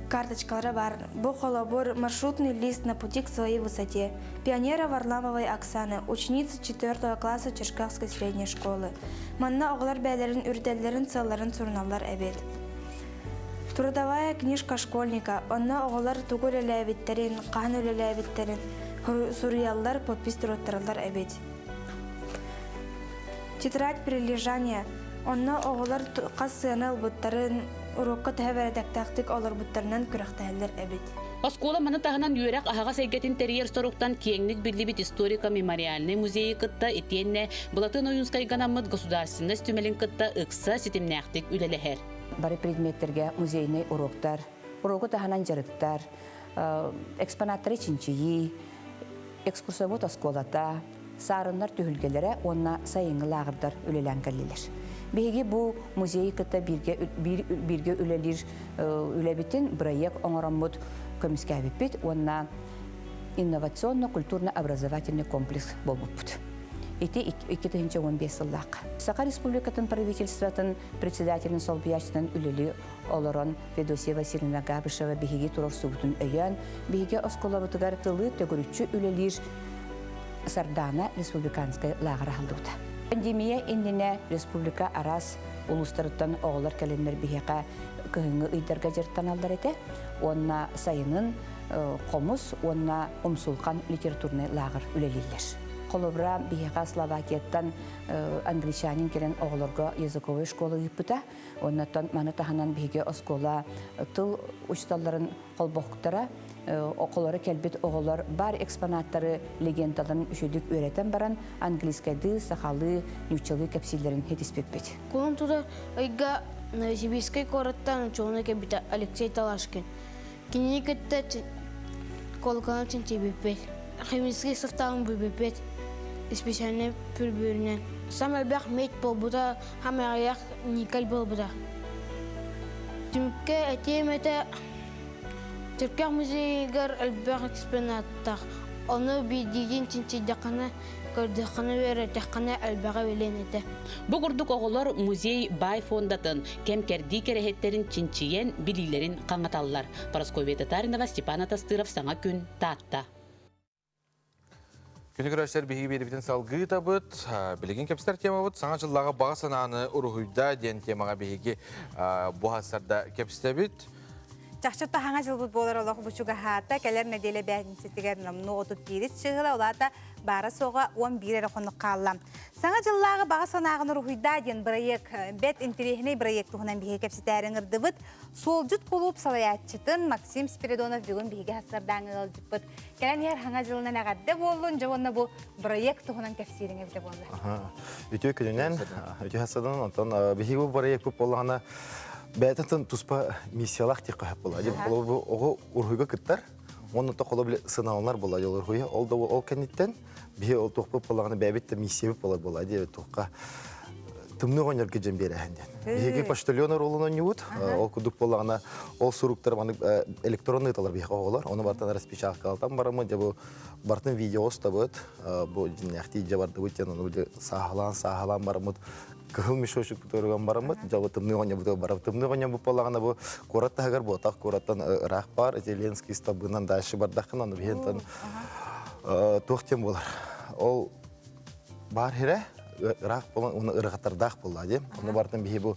карточкалара бар. Бу холобур маршрутный лист на пути к своей высоте. Пионера Варламовой Оксаны, ученица 4 класса Черкасской средней школы. Манна оҕолор бэйэлэрин үрдэллэрин сыалларын суруналлар эбит. Трудовая книжка школьника. Онно оҕолор тугу үлэлээбиттэрин, хаһан үлэлээбиттэрин суруйаллар, подпись туруоттараллар эбит. Тетрадь прилежания. Онно оҕолор хас сыана ылбыттарын, уруокка төһө бэрэдэктээхтик олорбуттарынан күрэхтэһэллэр эбит. Оскуола маны таһынан үөрэх аһаҕас эйгэтин тэрийэр соруктан киэҥник биллибит историко-мемориальнай музейы кытта итиэннэ Былатын Ойуунскайга анаммыт государственность түмэлин кытта ыкса ситимнээхтик үлэлэһэр. Бары предметтэргэ музейнай уруоктар. Уруогу таһынан дьарыктар, экспонаттары чинчийии, экскурсовод оскуолата, саарыннар түһүлгэлэрэ уонна сайыҥҥы лааҕырдар үлэлээн кэллилэр. Биһиги бу музейы кытта бииргэ, бииргэ үлэлиир үлэбитин бырайыак оҥороммут көмүскээбиппит уонна инновационно-культурно-образовательный комплекс буолбуппут. Ити 2015 сыллаахха. Саха Республикатын правительствотын председателин солбуйааччытынан үлэлии олорон Федосия Васильевна Габышева биһиги туруорсубутун өйөөн, биһиги оскуолабытыгар тылы төгүрүччү үлэлиир Сардаана республиканскай лааҕыр аһыллыбыта. Пандемия иннинэ республика араас улуустарыттан оҕолор кэлэннэр биһиэхэ кыһыҥҥы ыйдарга дьарыктаналлар этэ уонна сайынын хомус уонна умсулхан литературнай лааҕыр үлэлииллэр. Холобура, биһиэхэ Словакияттан англичанин кэлэн оҕолорго языковой школа ыыппыта. Оннуттан маны таһынан биһиги оскуола тыл учууталларын холбоһуктара околоро кэлбит оҕолор бар экспонаттары легендаларын үчүгдүк үөрэтэн баран английскайдыы, сахалыы, нууччалыы кэпсииллэрин хитиспиппит. Кулун тутар ыйга Новосибирскай куораттан учуонай кэлбитэ Алексей Талашкин. Кинини кытта колоколан чинчийбиппит. Химический составын билбиппит. Специальный пүрбүөрүнэн. Сам элбэх медь буолбута, хам аҕыйах никель буолбута. Түмүккэ этиэм этэ, Түркэх музейыгар элбэх экспонаттаах. Ону биирдиигин чинчийдэххинэ, көрдөххүнэ, үөрэтэххинэ элбэҕи билиэн этэ. Бу курдук оҕолор музей баай фондатын, кэм-кэрдии кэрэһиттэрин чинчийэн, билиилэрин хаҥаталлар. Парасковья Татаринова, Степан Атастыров, Саҥа күн, Таатта. Күнү көрөөччүлэр биһиги биэрибитин салгыы табыт. Билигин кэпсэтэр темабыт саҥа дьыллааҕы баҕа санааны уруһуйда диэн темаҕа биһиги бу хасарда кэпсэтэбит. Чахчы таһаҥа дьылбыт буолар олох бучугаһаата кэлэр нэдиэлэ бээтинсэтигэр номнуо 31 чыһыла улаата баара-суоҕа 11 эрэ хонук хаалла. Саҥа дьыллааҕы баҕа санааҕын уруһуйдаа диэн бырайыак бэт интэриэһинэй бырайыак туһунан биһиги кэпсэтээри ыҥырдыбыт. Суолдьут кулууп салайааччытын Максим Спиридонов бүгүн биһиги хасардааҥы ыалдьыппыт. Кэлэн иһэр хаҥа дьылынан эҕэрдэ буоллун, дьэ уонна бу бырайыак туһунан кэпсиириҥ эбитэ буолла. Үтүө күнүнэн, үтүө хасадан, онтон биһиги бу бырайыакпыт буоллаҕына бэйэтин туспа миссиялаах диэххэ сөп буолла. Дьэ, оҕо уруһуйга кыттар, Уонна то холо били сыналанар буолла дьолорхуйа. Ол да ол кэнниттэн биһи ол туохпут буоллаҕына бэйэбит да миссиябыт буолар буолла диэбит туохха тымныы оҕонньорго дьэн биэрэһин диэн. Биһиги почтальон оруолун оонньуубут. Ол курдук буоллаҕына ол суруктар маннык электронный ыыталар биһиэхэ оҕолор. Ону бартан распечаткалатан бараммыт дьэ бу бартын видео устабыт. Бу дьиннээхтии дьэ бардыбыт диэн ону били сааһылаан сааһылаан бараммыт кыһыл мешочек туруган бараммыт, дьэ тымныы оҕонньорбутугар барабыт. Тымныы оҕонньорбут буоллаҕына бу куорат таһыгар буотах куораттан ыраах баар, ити Ленский столбынан дальше бардаххына, ону биһиэнтэн туох диэн буолар. Ол баар хирэ ыраах болан уна ырыгаттардаах буолла дии. Онно бартын биһи бу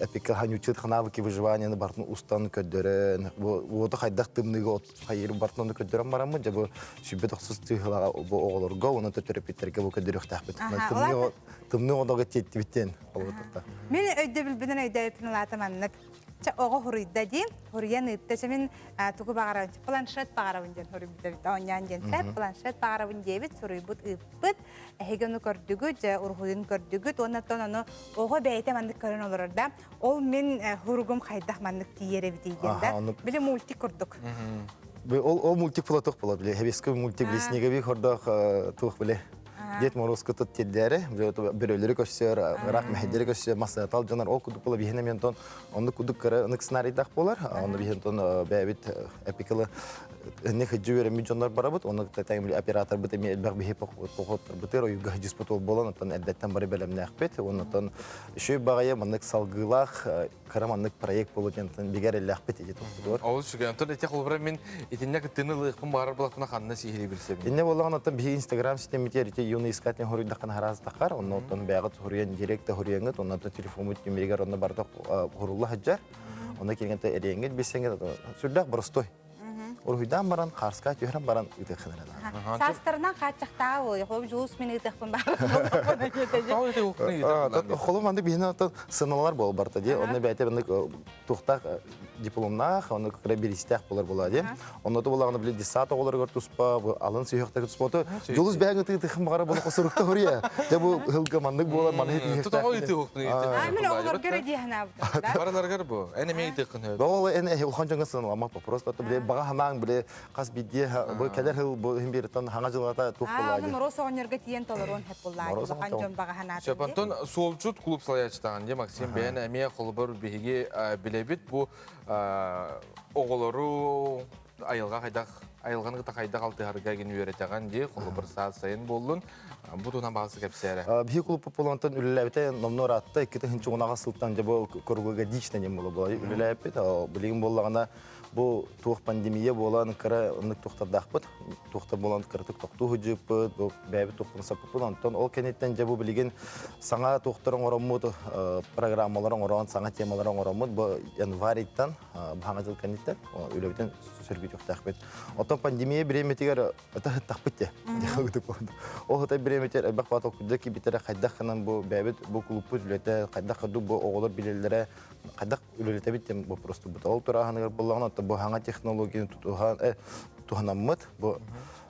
эпикка ханюччут навыки выживанияны бартын устан көрдөрөн, бу уоту хайдах тымныыга хайыр бартын ону көрдөрөн бараммыт, дьэ бу сүбэ тохсус тыыһылаҕа бу оҕолорго уонна төрөппүттэргэ бу көрдөрүөхтээхпит. Тымныы Тымныы оҕодого тиэттибиттэн олорутта. Мин өйдөбүлбүнэн өйдөөбүппүн улаата маннык. Чэ оҕо хуруйда дии, хуруйан ыытта. Чэ мин тугу баҕарабын, планшет баҕарабын диэн суруйбут эбит. Оонньоон диэн сеп, планшет баҕарабын диэбит, суруйбут, ыыппыт. Эһиги ону көрдүгүт, дьэ уруһуйун көрдүгүт. Уонна оттон ону оҕо бэйэтэ маннык көрөн олорор да. Ол мин хуругум хайдах маннык тиийэр эбитий диэн да. Били мультик курдук. Ол ол мультик була туох була били хебеске мультик били снеговик хордох туох били Дед Морозко тут тиэрдээри, бөрөлөрү көрсөр, ыраах мэһэйдэри көрсөр, массыынатал дьонор ол курдук буола биһиэнэ ментон оннук курдук кыра ынык сценарийдаах буолар. Онно биһиэнтон бэйэбит эпикалы инне хыдьы үөрэммит дьоннор барабыт, онно тэҥ операторбыт эмиэ элбэх биһи похуоттарбытыгар ойууга хыдьыспыт ол буолан, оттон эрдэттэн бары бэлэмнээхпит. Оннотон үчүгэй баҕайы маннык салгыылаах кыра маннык проект буолуо диэн бигэр эллээхпит ити тохтутугар. Ол үчүгэй. Онтон ити холобура мин итиннэ кыттыыны ылыахпын баҕарар буоллахпына ханна сиһилии билсэбин? Инне буоллаҕына оттон биһиги Инстаграм системитигэр ити юный искатель хоруйдаххына хараастаххар, онно оттон бэйэҕит хоруйан директ хоруйаҥҥыт, онно оттон телефоммут нүмеригэр онно барыта хурулла сылдьар. Онно кииргэнтэ эриэҥҥит билсэҥҥит сүрдээх боростой. Уруһуйдаан баран, хаарска түһэрэн баран ытыаххын эрэ наада. Саастарынан хааччахтааҕа буолуо. Холобур, Дьулус мин ытыахпын баар. Холобур, маннык биһиги оттон сыаналар буол барта дии. Онно бэйэтэ маннык туохтаах дипломнаах, онно кыра бириистээх буолар буолаа дии. Онно тубулаҕына били детсад оҕолоругар туспа, бу алын сүһүөхтэргэ туспа. Ото Дьулус бэйэҥ ытыы-ытыаххын баҕара буола хосурукта хоруйа. Дьэ бу ыһылга маннык буолар, маннык Тутаҕа ыытыы Аа, мин оҕолорго эрэ дии санаабытым да. Барыларыгар бу. Эн эмиэ ыытыаххын сөп. Ол эн улахан дьоҥҥо сыаналаммат вопрос. Ото били баҕа санааҥ били хас биирдии бу кэлэр сыл бу иһин биэриттэн хаҥа дьылата туох Аа, буоллаа ону диэн. Мороз оҕонньорго тиийэн толоруон сөп буоллаа. Мороз Улахан оҕонньор. дьон баҕа санаатын Сөп, дии. онтон суолчут клуб салайааччытаҕын дии Максим бэйэн эмиэ холобур биһиги билэбит бу оҕолору айылҕа хайдах айылҕаны кытта хайдах алтыһарга гин үөрэтэҕин дии холобур саас сайын буоллун бу туһунан баҕасы кэпсээрэ. Биһи клуб болонтон үлэлээбитэ номнуо ыраатта 2010 сылтан дьэ бу круглогодичный диэн буола буола үлэлээбиппит. Билигин буоллаҕына Бу туох пандемия буолан кыра оннук туохтардаахпыт, туохтар буолан кыратык тохтуу сылдьыппыт, бу бэйэбит туохпун саппыппыт. Онтон ол кэнниттэн дьэ бу билигин саҥа туохтар оҥороммут, программалар оҥорон, саҥа темалар оҥороммут бу январьтан, баһаҥа дьыл кэнниттэн үлэбитин сөргүтүөхтээхпит. Оттон пандемия бириэмэтигэр это ыттахпыт те. Ол ытай бириэмэтигэр элбэх баатыл курдук киирбиттэрэ хайдах гынан бу бэйэбит бу клубпут үлэтэ, хайдах курдук бу оҕолор билэллэрэ, хайдах үлэлэтэбит диэн вопрос турбута. Ол турааһыныгар буоллаҕына, бу саҥа технологияны тутуһан, туһанаммыт бу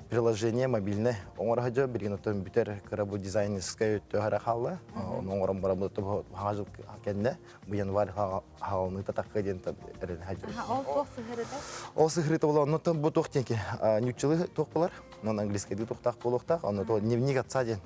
приложение мобильное оҥоро сылдьар билигин оттон бүтэр кыра бу дизайнерскай өттө эрэ хаалла. Ону оҥорон бараммыт бу саҥа жыл кэннэ бу январь хаалыныыта такка диэн эрэнэ сылдьабыт. Ол туох сыһырыта? Ол сыһырыта була оннуттан бу туох диэн ньуччалыы туох буолар, онон английскайдыы туохтаах буолуохтаах, онно дневник отца диэн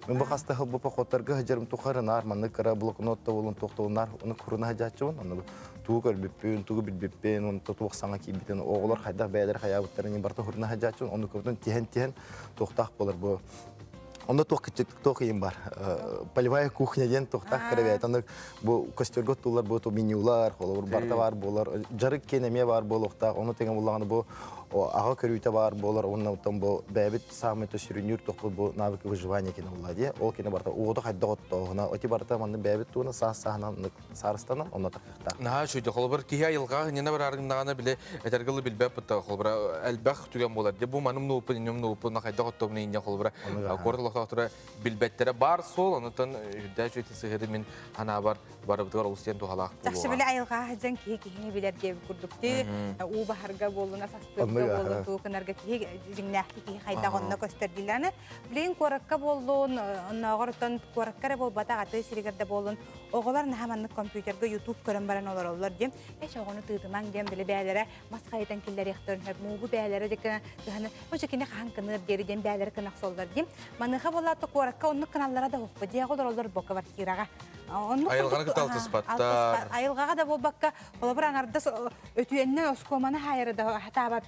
Мин бу хаста бу походтарга сылдьарым тухары наар маннык кыра блокнот да буолун туох да наар ону куруна сылдьааччыбын. Онно тугу көрбүппүн, тугу билбиппин, онно туох саҥа киирбитин, оҕолор хайдах бэйэлэрэ хайаабыттарын барыта хуруна сылдьааччыбын. Онну көбүтүн тиһэн-тиһэн туохтаах буолар бу. Онно туох кыччык туох ыйым бар. Полевая кухня диэн туохтаах кыра Онно бу костюрга оттуулар бу менюлар, холобур барыта бар буолар. Жарык киэн эмиэ бар буолуохтаах. Ону тэҥэ буллаҕына бу аҕа көрүүтэ баар буолар уонна оттон бу бэйэбит саамай сүрүннүүр тохпут бу навыки выживания кини буолла дии. Ол кини барыта уоту хайдах оттооһуна, оти барыта манна бэйэбит тугуна саас сааһынан саарыстанан онно тахыахтаах. Наһаа үчүгэй. Холобур киһи айылҕа иннинэ бараарыҥнаҕына били этэргэ дылы билбэт бутта холобура элбэх түгэн буолар. Бу маным нууппун, инним нууппун, хайдах оттообун инньэ холобура куорат олохтоохторо билбэттэрэ баар суол. Онутан үрдээх үчүгэй сыһыары мин ханаабар барыбытыгар олус диэн туһалаах Чахчы буолуоҕа. били айылҕа сылдьан киһи киһини билэр диэбит курдук ти уу баһарга буоллуна састыырга буоллун туу кынарга киһи дьиҥнээхти киһи хайдах онно көстөр дииллэр. Билигин куоракка буоллун, оннооҕор оттон куоракка эрэ буолбатах аты сиригэр да буоллун оҕолор наһаа маннык компьютерга YouTube көрөн баран олороллор диэн эч оҕону тыытымаҥ диэн били бээлэрэ мас хайытан киллэриэхтэрин сөп муугу бээлэрэ дьэ кыһаны Очо кини хаһан кыныыр диэри диэн бээлэрэ кынахсоллор диэн. Маныаха буолаатта куоракка оннук кыналлара да хоппу дьиэҕэ олороллор бо квартираҕа. Оннук Айылҕаны кытта алтыспаттар. Айылҕаҕа да буолбакка, холобур аҥардас өтүйэннэн оскуоманы хаайара да хатаабат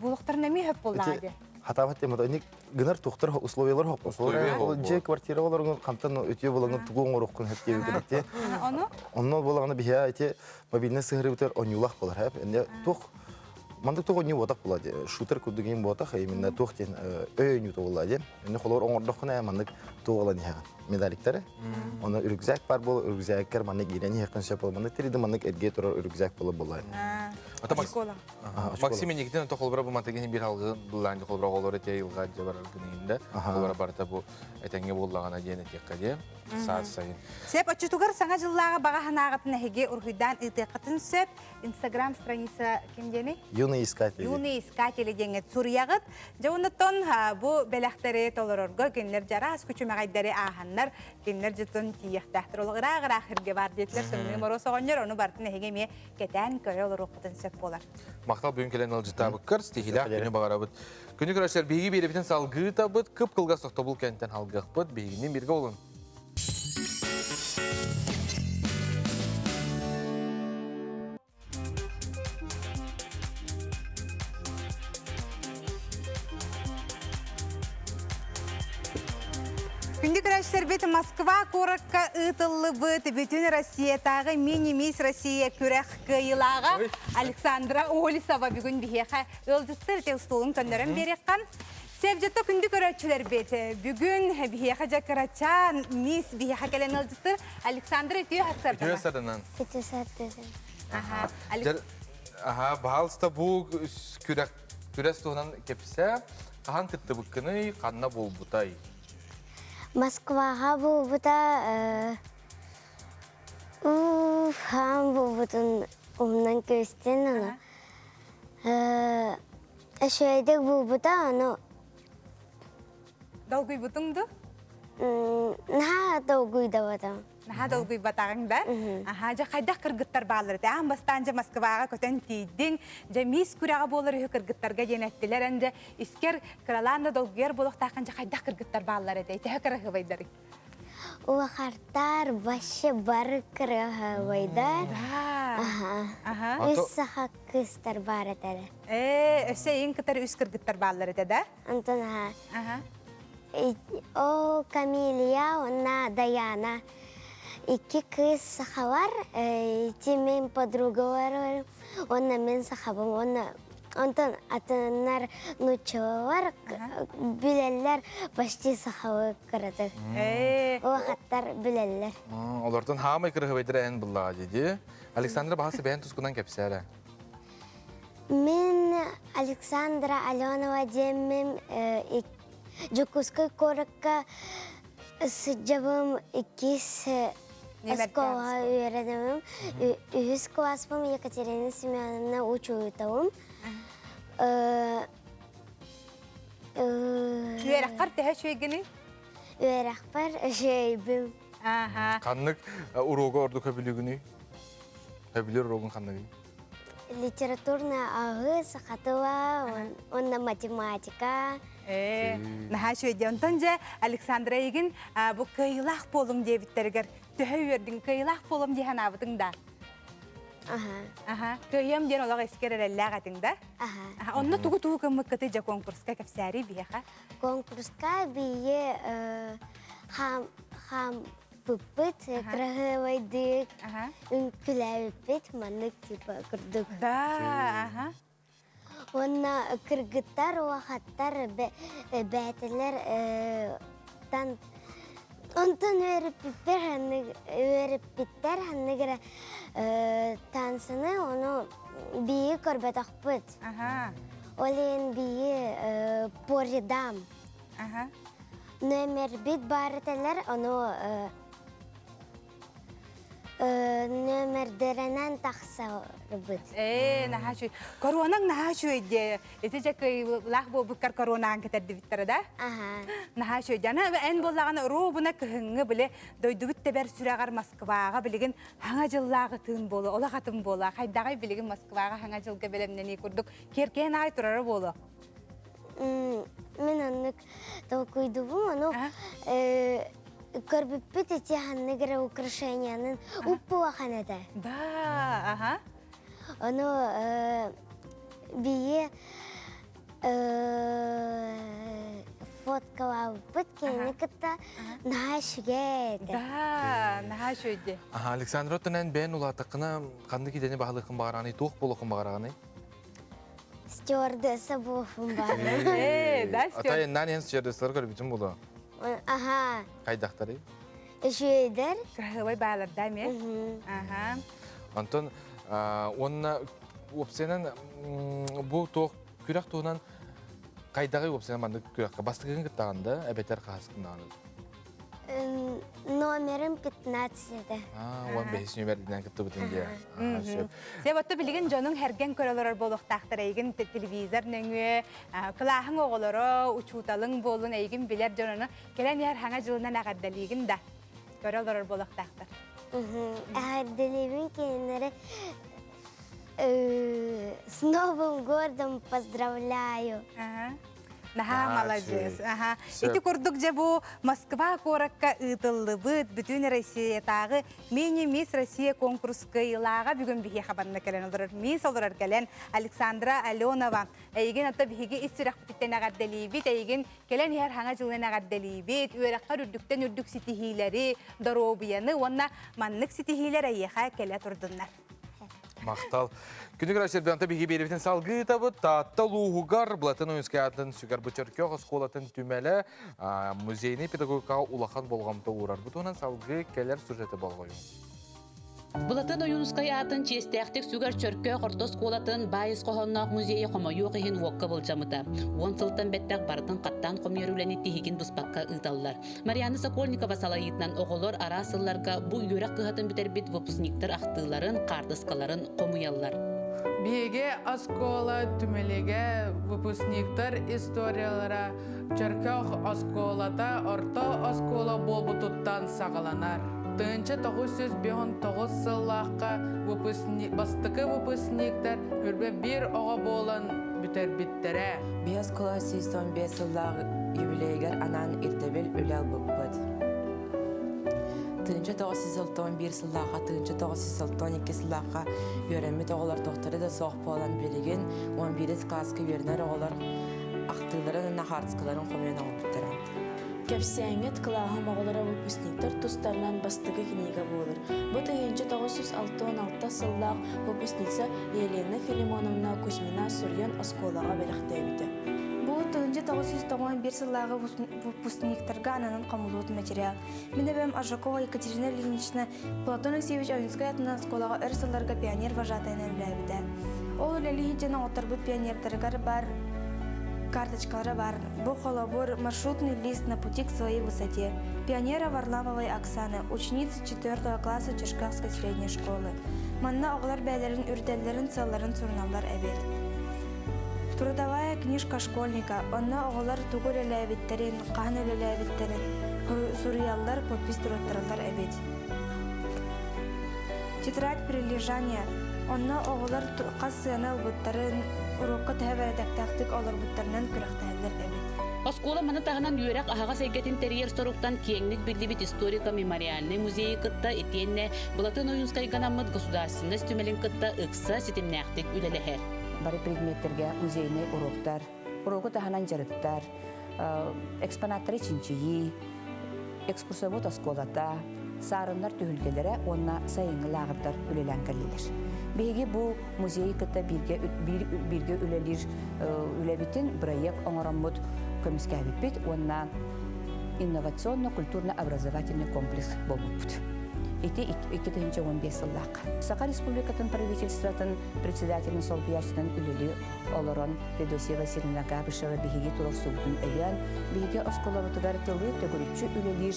булуктарын эмиэ хөп буоллаҕа дии. Хатаабат диэн ник гынар тухтар условиялар хоп. Условия дьиэ квартира олоргун хантан өтүө буолаҥын тугу оҥоруоххун хөп диэбит ити. Ону? Онно буолаҕына биһиэ ити мобильный сыһырыбытар онньуулах болар хэп. Энне туох Мандык туох онньуу буотах була дии. Шутер курдук иин буотах, именно туох диэн өй онньуута буолла дии. Инне холобур оҥордоххуна ээ маннык туох ылан иһэҕин медаликтары. Онно рюкзак бар буол, рюкзаккар маннык иирэн иһэххин сөп буол. Маннык тириди маннык эргийэ турар рюкзак буола буолла. Школа. Максим инникитин ото холобура бу мантыгын биир алгы былаан холобура оҕолор этэ йылга дьэ барар гыныйында. Холобура барыта бу этэҥҥэ буоллаҕына диэн этиэххэ диэ. Саас сайын. Сөп оччотугар саҥа дьыллааҕы баҕа санааҕытын эһиги уруһуйдаан ыытыаххытын сөп. Инстаграм страница ким диэний? Юные искатели. Юные искатели диэҥҥэ суруйаҕыт. Дьэ оннуттан бу бэлэхтэри толорорго кинилэр дьараас күчүмэҕэйдэри ааһаннар, кинилэр дьытын тиийиэхтээхтэр. Ол ыраах-ыраах сиргэ баар диэтилэр Тымныы Моруос оҕонньор, ону барытын эһиги эмиэ кэтээн көрө олоруоххутун сөп буолар. Махтал бүгүн кэлэн ыалдьыттаабыккар, стихилээх күнү баҕарабыт. Күнү көрөсөр биһиги биэрэбитин салгыы табыт, кып-кылгас тохтобул кэнтэн халгыахпыт, биһигини биргэ олун. Күндү көрөөччүлэрбит Москва куоракка ыытыллыбыт бүтүн Россиятааҕы мини-мисс Россия күрэх кыайыылааҕа Александра Олесова бүгүн биһиэхэ ыалдьыттар ити устуулун көннөрөн биэриэххэ. Сэбдьэтэ күндү көрөөччүлэрбит, бүгүн биһиэхэ дьэ кырачаан мисс биһиэхэ кэлэн ыалдьыттыр Александр үтүө сарсыарданан. Үтүө сарданан. Үтүө сарданан. Аха. Аха, баһаалыста бу күрэх күрэс туһунан кэпсээ. Хаһан кыттыбыккыный, ханна буолбутай? Москваҕа буолбута хаан буолбутун умнан кэбистин аны үчүгэйдик буолбута ону Долгуйбутуҥ ду? Наһаа долгуйдабатым. Наһаа долгуйбатаҕыҥ да? Аха, дьэ хайдах кыргыттар бааллар этэ? Аан бастаан дьэ Москваҕа көтөн тиийдиҥ. Дьэ мисс күрэҕэ буолар үһү кыргыттарга диэн эттилэр. Эн дьэ искэр кыралаан да долгуйар буолуохтааххын дьэ хайдах кыргыттар бааллар этэ? Төһө кыраһыабайдарый? Улахартар вообще бары кыраһыабайдар. Аха. Үс саха кыыстар баар этэрэ. Ээ, өссө эйин кытары үс кыргыттар бааллар этэ да? Антон аха. О, Камилия уонна Даяна икки кыыс сахалар, ити мин подругалар уонна мин сахабын уонна онтон атыннар нууччалар билэллэр почти сахалыы кыратык. Улахаттар билэллэр. Олортон хаамай кырыһыбайдара эн буллаҕа дии. Александра баһасы бэйэн тускунан кэпсээрэ. Мин Александра Аленова диэммин Дьокуускай куоракка сылдьабым иккис оскуолаҕа үөрэнэбим. Үһүс кылааспым Екатерина Семеновна учууталым. Үөрэххэр төһө үчүгэйгиний? Үөрэхпэр үчүгэйбин. Ханнык уруогу ордук сөбүлүүгүнүй? Сөбүлүүр уруогун ханныгый? Литературная ааҕыы, саха тыла уонна математика. Ээ, наһаа үчүгэй. Онтон дьэ, Александра эйигин бу кыайыылаах буолуҥ диэбиттэригэр төһө үөрдүҥ? Кыайыылаах буолуом дии санаабытыҥ да? Аха. Аха. Кыайыам диэн олох искэр эрэллээх этиҥ да? Аха. Онно тугу-тугу гыммыккытый дьэ конкурска кэпсээри биһиэхэ? Конкурска бийи хам хам Пыппыт кыраһыабайдык, үҥкүүлээбиппит маннык типа курдук. Да, аха. Уонна кыргыттар, уохаттар, бээтэлэр тан онтон үөрэппиппэр ханнык үөрэппиттэр ханнык эрэ танцыны ону бии көрбөтөхпүт. Ол иһин бии по рядам. Нөмербит баар этэлэр, ону нөмердэринэн тахсарбыт. Ээ, наһаа үчүгэй. Коруонаҥ наһаа үчүгэй дии. Ити дьэ кыайыылаах буолбуккар коруонаҕын кэтэрдибиттэрэ да? Аха. Наһаа үчүгэй. Аны эн буоллаҕына робуна кыһыҥҥы били дойдубут тэбэр сүрэҕэр Москваҕа билигин хаҥа дьыллааҕы тыын буолуо, олох атын буолуо. Хайдаҕай билигин Москваҕа хаҥа дьылга бэлэмнэнии курдук киэркэйэн аҕай турара буолуо. Мин оннук толкуйдубум, ону көрбүппүт ити ханнык эрэ украшениянын уппуахан этэ. Да, аха. Ону бии фоткалаабыппыт кинини кытта наһаа үчүгэй этэ. Да, наһаа үчүгэй. Аха, Александра оттон бэйэн улаатаххына ханнык идэни баһылыаххын баҕараҕыный, туох буолуоххун баҕараҕыный? Стюардесса буолуохпун баҕарабын. Ээ, да, Ата эннaan иһэн стюардессалар көрбүтүм буолуо. Аха. Хайдахтарый? Үчүгэйдэр. Кыраһыабай бааларда эмиэ. Аха. Онтон уонна уопсайынан бу туох күрэх туһунан хайдаҕый уопсайынан маннык күрэххэ бастакыгын кыттаҕын да эбэтэр хаһыскыннаҕын Номерым 15 этэ. Уон бэһис нүмердинэн кыттыбытын диye. Сөп. Сеп отто билигин дьонуҥ хэрген көрөлөрөр буолуохтаахтар эйигин телевизор нөҥүө кылааһыҥ оҕолоро, учууталыҥ буолун эйигин билэр дьон ону кэлэн иһэр хаҥа дьылынан эҕэрдэлиигин да көрө олорор буолуохтаахтар. Эҕэрдэлиибин кинилэри с Новым годом поздравляю. Наһаа маладьыас. Аха. Ити курдук дьэ бу Москва куоракка ыытыллыбыт бүтүн Россиятааҕы мини-мисс Россия конкурс кыайыылааҕа бүгүн биһиэхэ манна кэлэн олорор. Мисс олорор кэлэн Александра Аленова. Эйигин ата биһиги ис сүрэхпититтэн эҕэрдэлиибит. Эйигин кэлэн иһэр хаҥа дьылынан эҕэрдэлиибит. Үөрэххэр үрдүктэн үрдүк ситиһиилэри, доруобуйаны уонна маннык ситиһиилэр эйиэхэ кэлэ турдуннар. Махтал. Күнү көрө сирбэнтэ биһиги биэрибитин салгыытабыт. Таатта улууһугар Былатын Ойуунскай аатын сүгэр Бычыркөх оскуолатын түмэлэ музейный педагогикаҕа улахан болҕомто уурар. Бу туһунан салгыы кэлэр сюжеты болҕойуҥ. Былатын Ойуунускай аатын чиэстээхтик сүгэр Чөркөөх орто оскуолатын баай ис хоһоонноох музейа хомойуох иһин уокка былдьаммыта. Уон сылтан бэттэх барытын хаттаан хомуйар үлэни тиһигин быспакка ыыталлар. Марианна Сокольникова салайыытынан оҕолор араас сылларга бу үөрэх кыһатын бүтэрбит выпускниктар ахтыыларын, хаартыскаларын хомуйаллар. Биһиги оскуола түмэлигэ выпускниктар историялара Чөркөөх оскуолата орто оскуола буолбутуттан саҕаланар. 1959 сыллаахха бастакы выпускниктар үрбэ биир оҕо буолан бүтэрбиттэрэ. Биһи оскуола 115 сыллаах юбилейыгар анаан ирдэбил үлэ ылбыппыт. 1961 сыллаахха, 1962 сыллаахха үөрэммит оҕолор тохторо да суох буолан билигин 11 кылааска үөрэнэр оҕолор ахтыыларын уонна хаартыскаларын хомуйан оҥорбуттара. Кэпсээҥҥит кылааһым оҕолоро выпускниктар тустарынан бастакы книга буолар. Бу 1966 сыллаах выпускница Елена Филимоновна Кузьмина суруйан оскуолаҕа бэлэхтээбитэ. Бу 1991 сыллааҕы выпускниктарга ананан хомуллубут материал. Мин эбэм Аржакова Екатерина Ильинична Платон Алексеевич Ойунскай атынан оскуолаҕа өр сылларга пионер вожатайынан үлэлээбитэ. Ол үлэлии дьон оҥотторбут пионердарыгар бар карточкалара бар. Бу холобур маршрутный лист на пути к своей высоте. Пионера Варламовой Оксаны, ученица 4 класса Черкасской средней школы. Манна оҕолор бэйэлэрин үрдэллэрин сыалларын суруналлар эбит. Трудовая книжка школьника. Онно оҕолор тугу үлэлээбиттэрин, хаһан үлэлээбиттэрин суруйаллар, подпись туруоттараллар эбит. Тетрадь прилежания. Онно оҕолор хас сыана ылбыттарын, уруокка төһө бэрэдэктээхтик олорбуттарынан күрэхтэһэллэр эбит. Оскуола маны таһынан үөрэх аһаҕас эйгэтин тэрийэр соруктан киэҥник биллибит историко-мемориальнай музейы кытта итиэннэ Былатын Ойуунскайга анаммыт государственность түмэлин кытта ыкса ситимнээхтик үлэлэһэр. Бары предметтэргэ музейнай уруоктар, уруогу таһынан дьарыктар, экспонаттары чинчийии, экскурсовод оскуолата, саарыннар түһүлгэлэрэ уонна сайыҥҥы лааҕырдар үлэлээн кэллилэр. Биһиги бу музейы кытта бииргэ, бииргэ үлэлиир үлэбитин бырайыак оҥороммут көмүскээбиппит уонна инновационно-культурно-образовательный комплекс буолбуппут. Ити 2015 сыллаах. Саха Республикатын правительствотын председателин солбуйааччытын үлэлии олорон Федосия Васильевна Габышева биһиги туруорсубутун өйөөн, биһиги оскуолабытыгар тылы төгүрүччү үлэлиир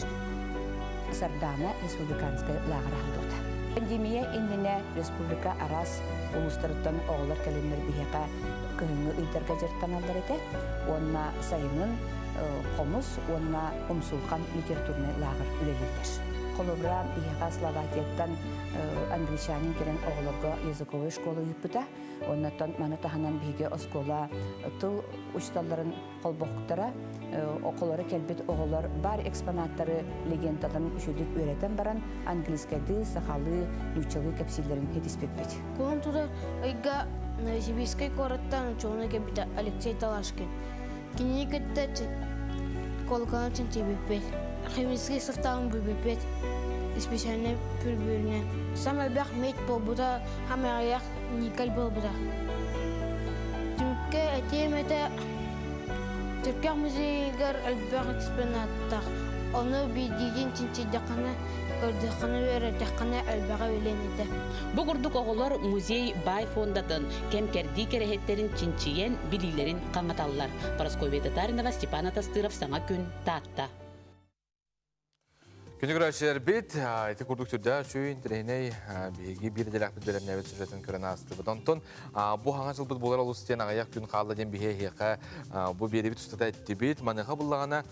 Сардаана республиканскай лааҕыр аһыллыбыта. Пандемия иннинэ республика араас улуустарыттан оҕолор кэлэннэр биһиэхэ кыһыҥҥы ыйдарга дьарыктаналлар этэ уонна сайынын хомус уонна умсулхан литературнай лааҕыр үлэлииллэр. Холобура, биһиэхэ Словакияттан англичанин кэлэн оҕолорго языковой школа ыыппыта. Оннуттан маны таһынан биһиги оскуола тыл учууталларын холбоһуктара околоро кэлбит оҕолор бар экспонаттары легендаларын үчүгдүк үөрэтэн баран английскайдыы, сахалыы, нууччалыы кэпсииллэрин хитиспиппит. Кулун тутар ыйга Новосибирскай куораттан учуонай кэлбитэ Алексей Талашкин. Кинини кытта колоколон чинчийбиппит. Химический составын билбиппит. Специальнай пүрбүөрүнэн. Сам элбэх медь буолбута, хам аҕыйах никель буолбута. Түмүккэ этиэм этэ, Түркэх музейыгар элбэх экспонаттаах. Ону биирдиитин чинчийдэххинэ, көрдөххүнэ, үөрэтэххинэ элбэҕи билиэн этэ. Бу курдук оҕолор музей баай фондатын, кэм-кэрдии кэрэһиттэрин чинчийэн, билиилэрин хаҥаталлар. Парасковья Татаринова, Степан Атастыров, Саҥа күн, Таатта. Күнү көрөөччүлэрбит, ити курдук сүрдээх үчүгэй интэриэһинэй биһиги биир идэлээхпит бэлэмнээбит сюжетын көрөн аастыбыт. Онтон бу хаҥа сылбыт буолар олус диэн аҕыйах күн хаалла диэн биһи эһиэхэ бу биэрибит устата эттибит. Маныаха буллаҕына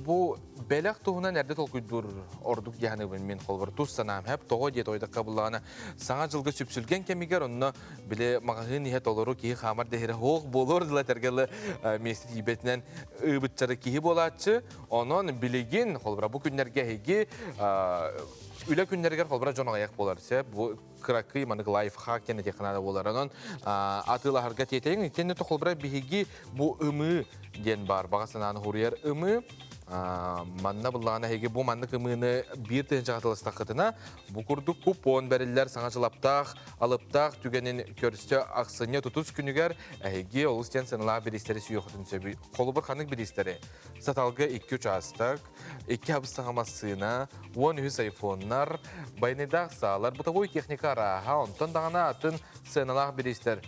бу бэлэх туһунан эрдэ толкуйдуур ордук дии саныыбын мин холобур тус санаам хэп тоҕо диэт ойдоххо буллаҕына саҥа дьылга сүпсүлгэн кэмигэр онно били маҕаһыын иһэ толору киһи хаамар дэһирэ хоох буолуор дыла этэргэ миэстэ тиийбэтинэн ыыбытчары киһи буолааччы. Онон билигин, холобура, бу күннэргэ эһиги үлэ күннэригэр холобура дьон аҕыйах буолар сөп. Бу кыракый манык лайфхак диэн этиэххэ наада буолар. Онон атыылаһарга тиэтэйиҥ. Итиэннэ холобура биһиги бу ымыы диэн баар баҕа санааны хуруйар ымыы. Манна буллаҕына эһиги бу маннык ымыыны биир тыһыынчаҕа тылыстаххытына, бу курдук купон бэриллэр саҥа дьылаптаах, алыптаах түгэнин көрсө ахсынньы тутус күнүгэр эһиги олус диэн сыаналаах бириистэри сүүйүөххүтүн сөбүй. Холобур ханнык бириистэри? Саталга икки учаастак, икки хабыстаҕа массыына, 13 айфоннар, байныйдаах саалар, бытовой техника арааһа, онтон даҕаны атын сыаналаах бириистэр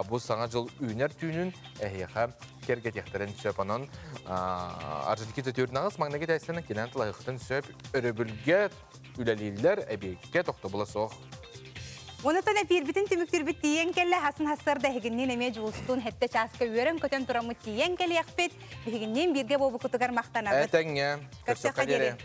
бу саҥа дьыл үүнэр түүнүн эһиэхэ кэргэтиэхтэрин сөп. Онон Аржанки төтүөрүнэҕис маҥнайгы тээстэн кинэн тылаһыахтын сөп өрөбүлгэ үлэлииллэр, эбиэккэ тохтобула суох. Онутан эпиирбитин түмүктүүрбүт тиийэн кэллэ, хасын хассарда эһигинниин эмиэ дьулустуун хэттэ чааска үөрэн-көтөн тураммыт тиийэн кэлиэхпит. Биһигинниин бииргэ буолбуккутугар махтанабыт. Этэҥҥэ. Көрсөххө диэри.